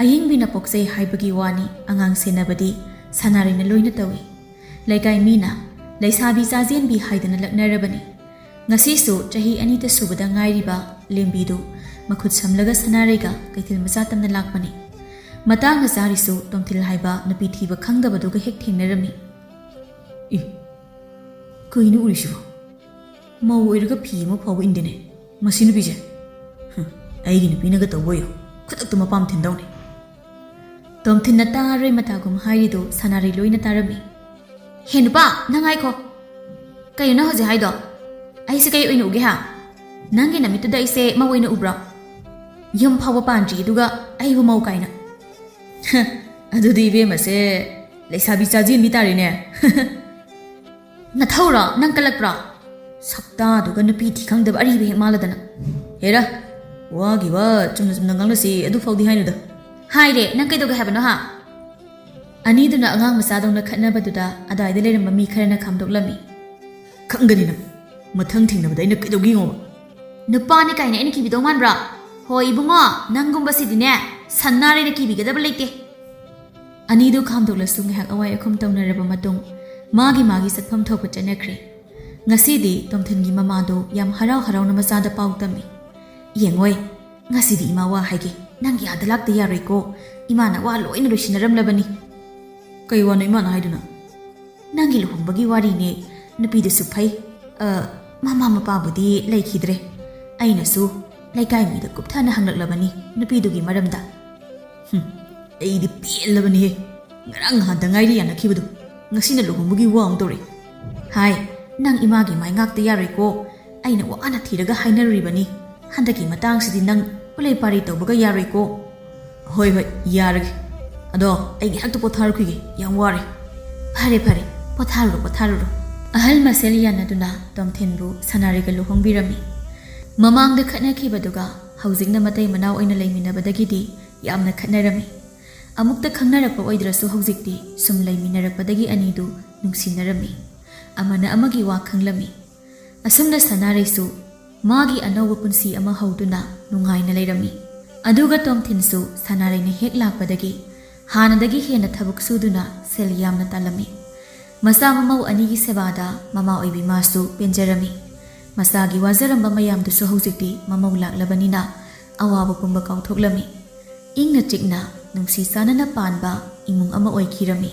ꯑꯌꯦꯡꯕꯤꯅ ꯄꯣꯛꯆꯩ ꯍꯥꯏꯕꯒꯤ ꯋꯥꯅꯤ, ꯑꯉꯥꯡ ꯁꯦꯟꯅꯕꯗꯤ ꯁꯅꯥꯔꯩꯅ ꯂꯣꯏꯅ ꯇꯧꯏ꯫ ꯂꯩꯀꯥꯏ ꯃꯤꯅ ꯂꯩꯁꯥꯕꯤ ꯆꯥꯖꯦꯟꯕꯤ ꯍꯥꯏꯗꯅ ꯂꯛꯅꯔꯕꯅꯤ꯫ ꯉꯁꯤꯁꯨ ꯆꯍꯤ ꯑꯅꯤꯇ ꯁꯨꯕꯗ ꯉꯥꯏꯔꯤꯕ ꯂꯦꯝꯕꯤꯗꯨ ꯃꯈꯨꯠ ꯁꯝꯂꯒ ꯁꯅꯥꯔꯩꯒ ꯀꯩꯊꯦꯜ ꯃꯆꯥ ꯇꯝꯅ ꯂꯥꯛꯄꯅꯤ꯫ ꯃꯇꯥꯡꯅ ꯆꯥꯔꯤꯁꯨ ꯇꯣꯝꯊꯤꯜ ꯍꯥꯏꯕ ꯅꯨꯄꯤ ꯊꯤꯕ ꯈꯪꯗꯕꯗꯨꯒ ꯍꯦꯛ ꯊꯦꯡꯅꯔꯝꯃꯤ꯫ "ꯏ, ꯀꯩꯅꯣ ꯎꯔꯤꯁꯤꯕꯣ? ꯃꯧ ꯑꯣꯏꯔꯒ ꯐꯤ ꯑꯃ ꯐꯥꯎꯕ ꯏꯟꯗꯦꯅꯦ, ꯃꯁꯤ ꯅꯨꯄꯤꯁꯦ꯫ ꯍꯝ, ꯑꯩꯒꯤ ꯅꯨꯄꯤꯅꯒ ꯇꯧꯕ ꯑꯣꯏꯌꯣ, ꯈꯨꯗꯛꯇ ꯃꯄꯥꯝ ꯊꯤꯟꯗꯧꯅꯤ꯫" ꯇꯣꯝꯊꯤꯟꯅ ꯇꯥꯔꯣꯏ ꯃꯇꯥꯒꯨꯝ ꯍꯥꯏꯔꯤꯗꯨ ꯁꯅꯥꯔꯩ ꯂꯣꯏꯅ ꯇꯥꯔꯝꯃꯤ꯫ "ꯍꯦ ꯅꯨꯄꯥ, ꯅꯪ ꯉꯥꯏꯈꯣ꯫ ꯀꯩꯅꯣ ꯅꯪ ꯍꯧꯖꯤꯛ ꯍꯥꯏꯗꯣ? ꯑꯩꯁꯦ ꯀꯩ ꯑꯣꯏꯅ ꯎꯒꯦ ꯍꯥ? ꯅꯪꯒꯤ ꯅꯃꯤꯠꯇꯨꯗ ꯑꯩꯁꯦ ꯃꯧ ꯑꯣꯏꯅ ꯎꯕ꯭ꯔꯣ? ꯌꯨꯝ ꯐꯥꯎꯕ ꯄꯥꯟꯗ꯭ꯔꯤ, ꯑꯗꯨꯒ ꯑꯩꯕꯨ ꯃꯧ ꯀꯥꯏꯅ?" "ꯍ, ꯑꯗꯨꯗꯤ ꯏꯕꯦꯝꯃꯁꯦ ꯂꯩꯁꯥꯕꯤ ꯆꯥꯖꯦꯟꯕꯤ ꯇꯥꯔꯦꯅꯦ꯫" "ꯅꯊꯧꯔꯣ? ꯅꯪ ꯀꯜꯂꯛꯄ꯭ꯔꯣ? ꯁꯛꯇꯥꯗꯨꯒ ꯅꯨꯄꯤ ꯊꯤ ꯈꯪꯗꯕ ꯑꯔꯤꯕ ꯍꯦꯛ ꯃꯥꯜꯂꯗꯅ꯫" "ꯍꯦꯔꯥ, ꯋꯥꯒꯤ ꯋꯥ ꯆꯨꯝꯅ ꯆꯨꯝꯅ ꯉꯥꯡꯅꯁꯤ, ꯑꯗꯨ ꯐꯥꯎꯗꯤ ꯍꯥꯏꯅꯨꯗ꯫" "ꯍꯥꯏꯔꯦ, ꯅꯪ ꯀꯩꯗꯧꯒꯦ ꯍꯥꯏꯕꯅꯣ ꯍꯥ?" ꯑꯅꯤꯗꯨꯅ ꯑꯉꯥꯡ ꯃꯆꯥꯗꯧꯅ ꯈꯠꯅꯕꯗꯨꯗ ꯑꯗꯨꯋꯥꯏꯗ ꯂꯩꯔꯝꯕ ꯃꯤ ꯈꯔꯅ ꯈꯥꯝꯗꯣꯛꯂꯝꯃꯤ꯫ "ꯈꯪꯒꯅꯤ ꯅꯪ, ꯃꯊꯪ ꯊꯦꯡꯅꯕꯗ ꯑꯩꯅ ꯀꯩꯗꯧꯒꯦ ꯌꯦꯡꯉꯣꯕ꯫" "ꯅꯨꯄꯥꯅꯤ ꯀꯥꯏꯅ ꯑꯩꯅ ꯀꯤꯕꯤꯗꯧ ꯃꯥꯟꯕ꯭ꯔꯣ? ꯍꯣꯏ ꯏꯕꯨꯡꯉꯣ, ꯅꯪꯒꯨꯝꯕꯁꯤꯗꯤꯅꯦ ꯁꯟꯅꯥꯔꯩꯅ ꯀꯤꯕꯤꯒꯗꯕ ꯂꯩꯇꯦ꯫" ꯑꯅꯤꯗꯨ ꯈꯥꯝꯗꯣꯛꯂꯁꯨ ꯉꯥꯏꯍꯥꯛ ꯑꯋꯥꯏ ꯑꯈꯨꯝ ꯇꯧꯅꯔꯕ ꯃꯇꯨꯡ ꯃꯥꯒꯤ ꯃꯥꯒꯤ ꯆꯠꯐꯝ ꯊꯣꯛꯄ ꯆꯠꯅꯈ꯭ꯔꯦ꯫ ꯉꯁꯤꯗꯤ ꯇꯣꯝꯊꯤꯟꯒꯤ ꯃꯃꯥꯗꯣ ꯌꯥꯝ ꯍꯔꯥꯎ ꯍꯔꯥꯎꯅ ꯃꯆꯥꯗ ꯄꯥꯎ ꯇꯝꯃꯤ꯫ "ꯌꯦꯡꯉꯣꯏ, ꯉꯁꯤꯗꯤ ꯏꯃꯥ ꯋꯥ ꯍꯥꯏꯒꯦ, ꯅꯪꯒꯤ ꯑꯥꯗ ꯂꯥꯛꯇ ꯌꯥꯔꯣꯏꯀꯣ꯫ ꯏꯃꯥꯅ ꯋꯥ ꯂꯣꯏꯅ ꯂꯣꯏꯁꯤꯟꯅꯔꯝꯂꯕꯅꯤ꯫" "ꯀꯩ ꯋꯥꯅꯣ ꯏꯃꯥꯅ ꯍꯥꯏꯗꯨꯅ?" "ꯅꯪꯒꯤ ꯂꯨꯍꯣꯡꯕꯒꯤ ꯋꯥꯔꯤꯅꯦ꯫ ꯅꯨꯄꯤꯗꯨꯁꯨ ꯐꯩ꯫ ꯑ, ꯃꯃꯥ ꯃꯄꯥꯕꯨꯗꯤ ꯂꯩꯈꯤꯗ꯭ꯔꯦ꯫ ꯑꯩꯅꯁꯨ ꯂꯩꯀꯥꯏ ꯃꯤꯗ ꯀꯨꯞꯊꯅ ꯍꯪꯂꯛꯂꯕꯅꯤ ꯅꯨꯄꯤꯗꯨꯒꯤ ꯃꯔꯝꯗ꯫" "ꯍꯨꯝ, ꯑꯩꯗꯤ ꯄꯦꯜꯂꯕꯅꯤꯍꯦ꯫ ꯉꯔꯥꯡ ꯅꯍꯥꯟꯗ ꯉꯥꯏꯔꯤ ꯌꯥꯅꯈꯤꯕꯗꯣ, ꯉꯁꯤꯅ ꯂꯨꯍꯣꯡꯕꯒꯤ ꯋꯥ ꯑꯃꯨꯛ ꯇꯧꯔꯛꯏ꯫ ꯍꯥꯏ, ꯅꯪ ꯏꯃꯥꯒꯤ ꯃꯥꯏ ꯉꯥꯛꯇ ꯌꯥꯔꯣꯏꯀꯣ꯫ ꯑꯩꯅ ꯋꯥꯅ ꯊꯤꯔꯒ ꯍꯥꯏꯅꯔꯨꯔꯤꯕꯅꯤ꯫ ꯍꯟꯗꯛꯀꯤ ꯃꯇꯥꯡꯁꯤꯗꯤ ꯅꯪ ꯄꯨꯂꯩ ꯄꯥꯔꯤ ꯇꯧꯕꯒ ꯌꯥꯔꯣꯏꯀꯣ꯫" "ꯍꯣꯏ, ꯍꯣꯏ, ꯌꯥꯔꯒꯦ꯫ ꯑꯗꯣ ꯑꯩ ꯉꯥꯏꯍꯥꯛꯇ ꯄꯣꯊꯥꯔꯨꯈꯤꯒꯦ, ꯌꯥꯝ ꯋꯥꯔꯦ꯫" "ꯐꯔꯦ, ꯐꯔꯦ, ꯄꯣꯊꯥꯔꯨꯔꯣ, ꯄꯣꯊꯥꯔꯨꯔꯣ꯫" ꯑꯍꯜ ꯃꯁꯦꯜ ꯌꯥꯅꯗꯨꯅ ꯇꯣꯝꯊꯤꯟꯕꯨ ꯁꯅꯥꯔꯩꯒ ꯂꯨꯍꯣꯡꯕꯤꯔꯝꯃꯤ꯫ ꯃꯃꯥꯡꯗ ꯈꯠꯅꯈꯤꯕꯗꯨꯒ ꯍꯧꯖꯤꯛꯅ ꯃꯇꯩ ꯃꯅꯥꯎ ꯑꯣꯏꯅ ꯂꯩꯃꯤꯟꯅꯕꯗꯒꯤꯗꯤ ꯌꯥꯝꯅ ꯈꯠꯅꯔꯝꯃꯤ꯫ ꯑꯃꯨꯛꯇ ꯈꯪꯅꯔꯛꯄ ꯑꯣꯏꯗ꯭ꯔꯁꯨ ꯍꯧꯖꯤꯛꯇꯤ ꯁꯨꯝ ꯂꯩꯃꯤꯟꯅꯔꯛꯄꯗꯒꯤ ꯑꯅꯤꯗꯨ ꯅꯨꯡꯁꯤꯅꯔꯝꯃꯤ꯫ ꯑꯃꯅ ꯑꯃꯒꯤ ꯋꯥ ꯈꯪꯂꯝꯃꯤ꯫ ꯑꯁꯨꯝꯅ ꯁꯅꯥꯔꯩꯁꯨ ꯃꯥꯒꯤ ꯑꯅꯧꯕ ꯄꯨꯟꯁꯤ ꯑꯃ ꯍꯧꯗꯨꯅ ꯅꯨꯡꯉꯥꯏꯅ ꯂꯩꯔꯝꯃꯤ꯫ ꯑꯗꯨꯒ ꯇꯣꯝꯊꯤꯟꯁꯨ ꯁꯅꯥꯔꯩꯅ ꯍꯦꯛ ꯂꯥꯛꯄꯗꯒꯤ ꯍꯥꯟꯅꯗꯒꯤ ꯍꯦꯟꯅ ꯊꯕꯛ ꯁꯨꯗꯨꯅ ꯁꯦꯜ ꯌꯥꯝꯅ ꯇꯥꯜꯂꯝꯃꯤ꯫ ꯃꯆꯥ ꯃꯃꯧ ꯑꯅꯤꯒꯤ ꯁꯦꯕꯥꯗ ꯃꯃꯥ ꯑꯣꯏꯕꯤ ꯃꯥꯁꯨ ꯄꯦꯟꯖꯔꯝꯃꯤ꯫ ꯃꯆꯥꯒꯤ ꯋꯥꯖꯔꯝꯕ ꯃꯌꯥꯝꯗꯨꯁꯨ ꯍꯧꯖꯤꯛꯇꯤ ꯃꯃꯧ ꯂꯥꯛꯂꯕꯅꯤꯅ ꯑꯋꯥꯕ ꯄꯨꯝꯕ ꯀꯥꯎꯊꯣꯛꯂꯝꯃꯤ꯫ ꯏꯪꯅ ꯆꯤꯛꯅ ꯅꯨꯡꯁꯤ ꯆꯥꯟꯅꯅ ꯄꯥꯟꯕ ꯏꯃꯨꯡ ꯑꯃ ꯑꯣꯏꯈꯤꯔꯝꯃꯤ꯫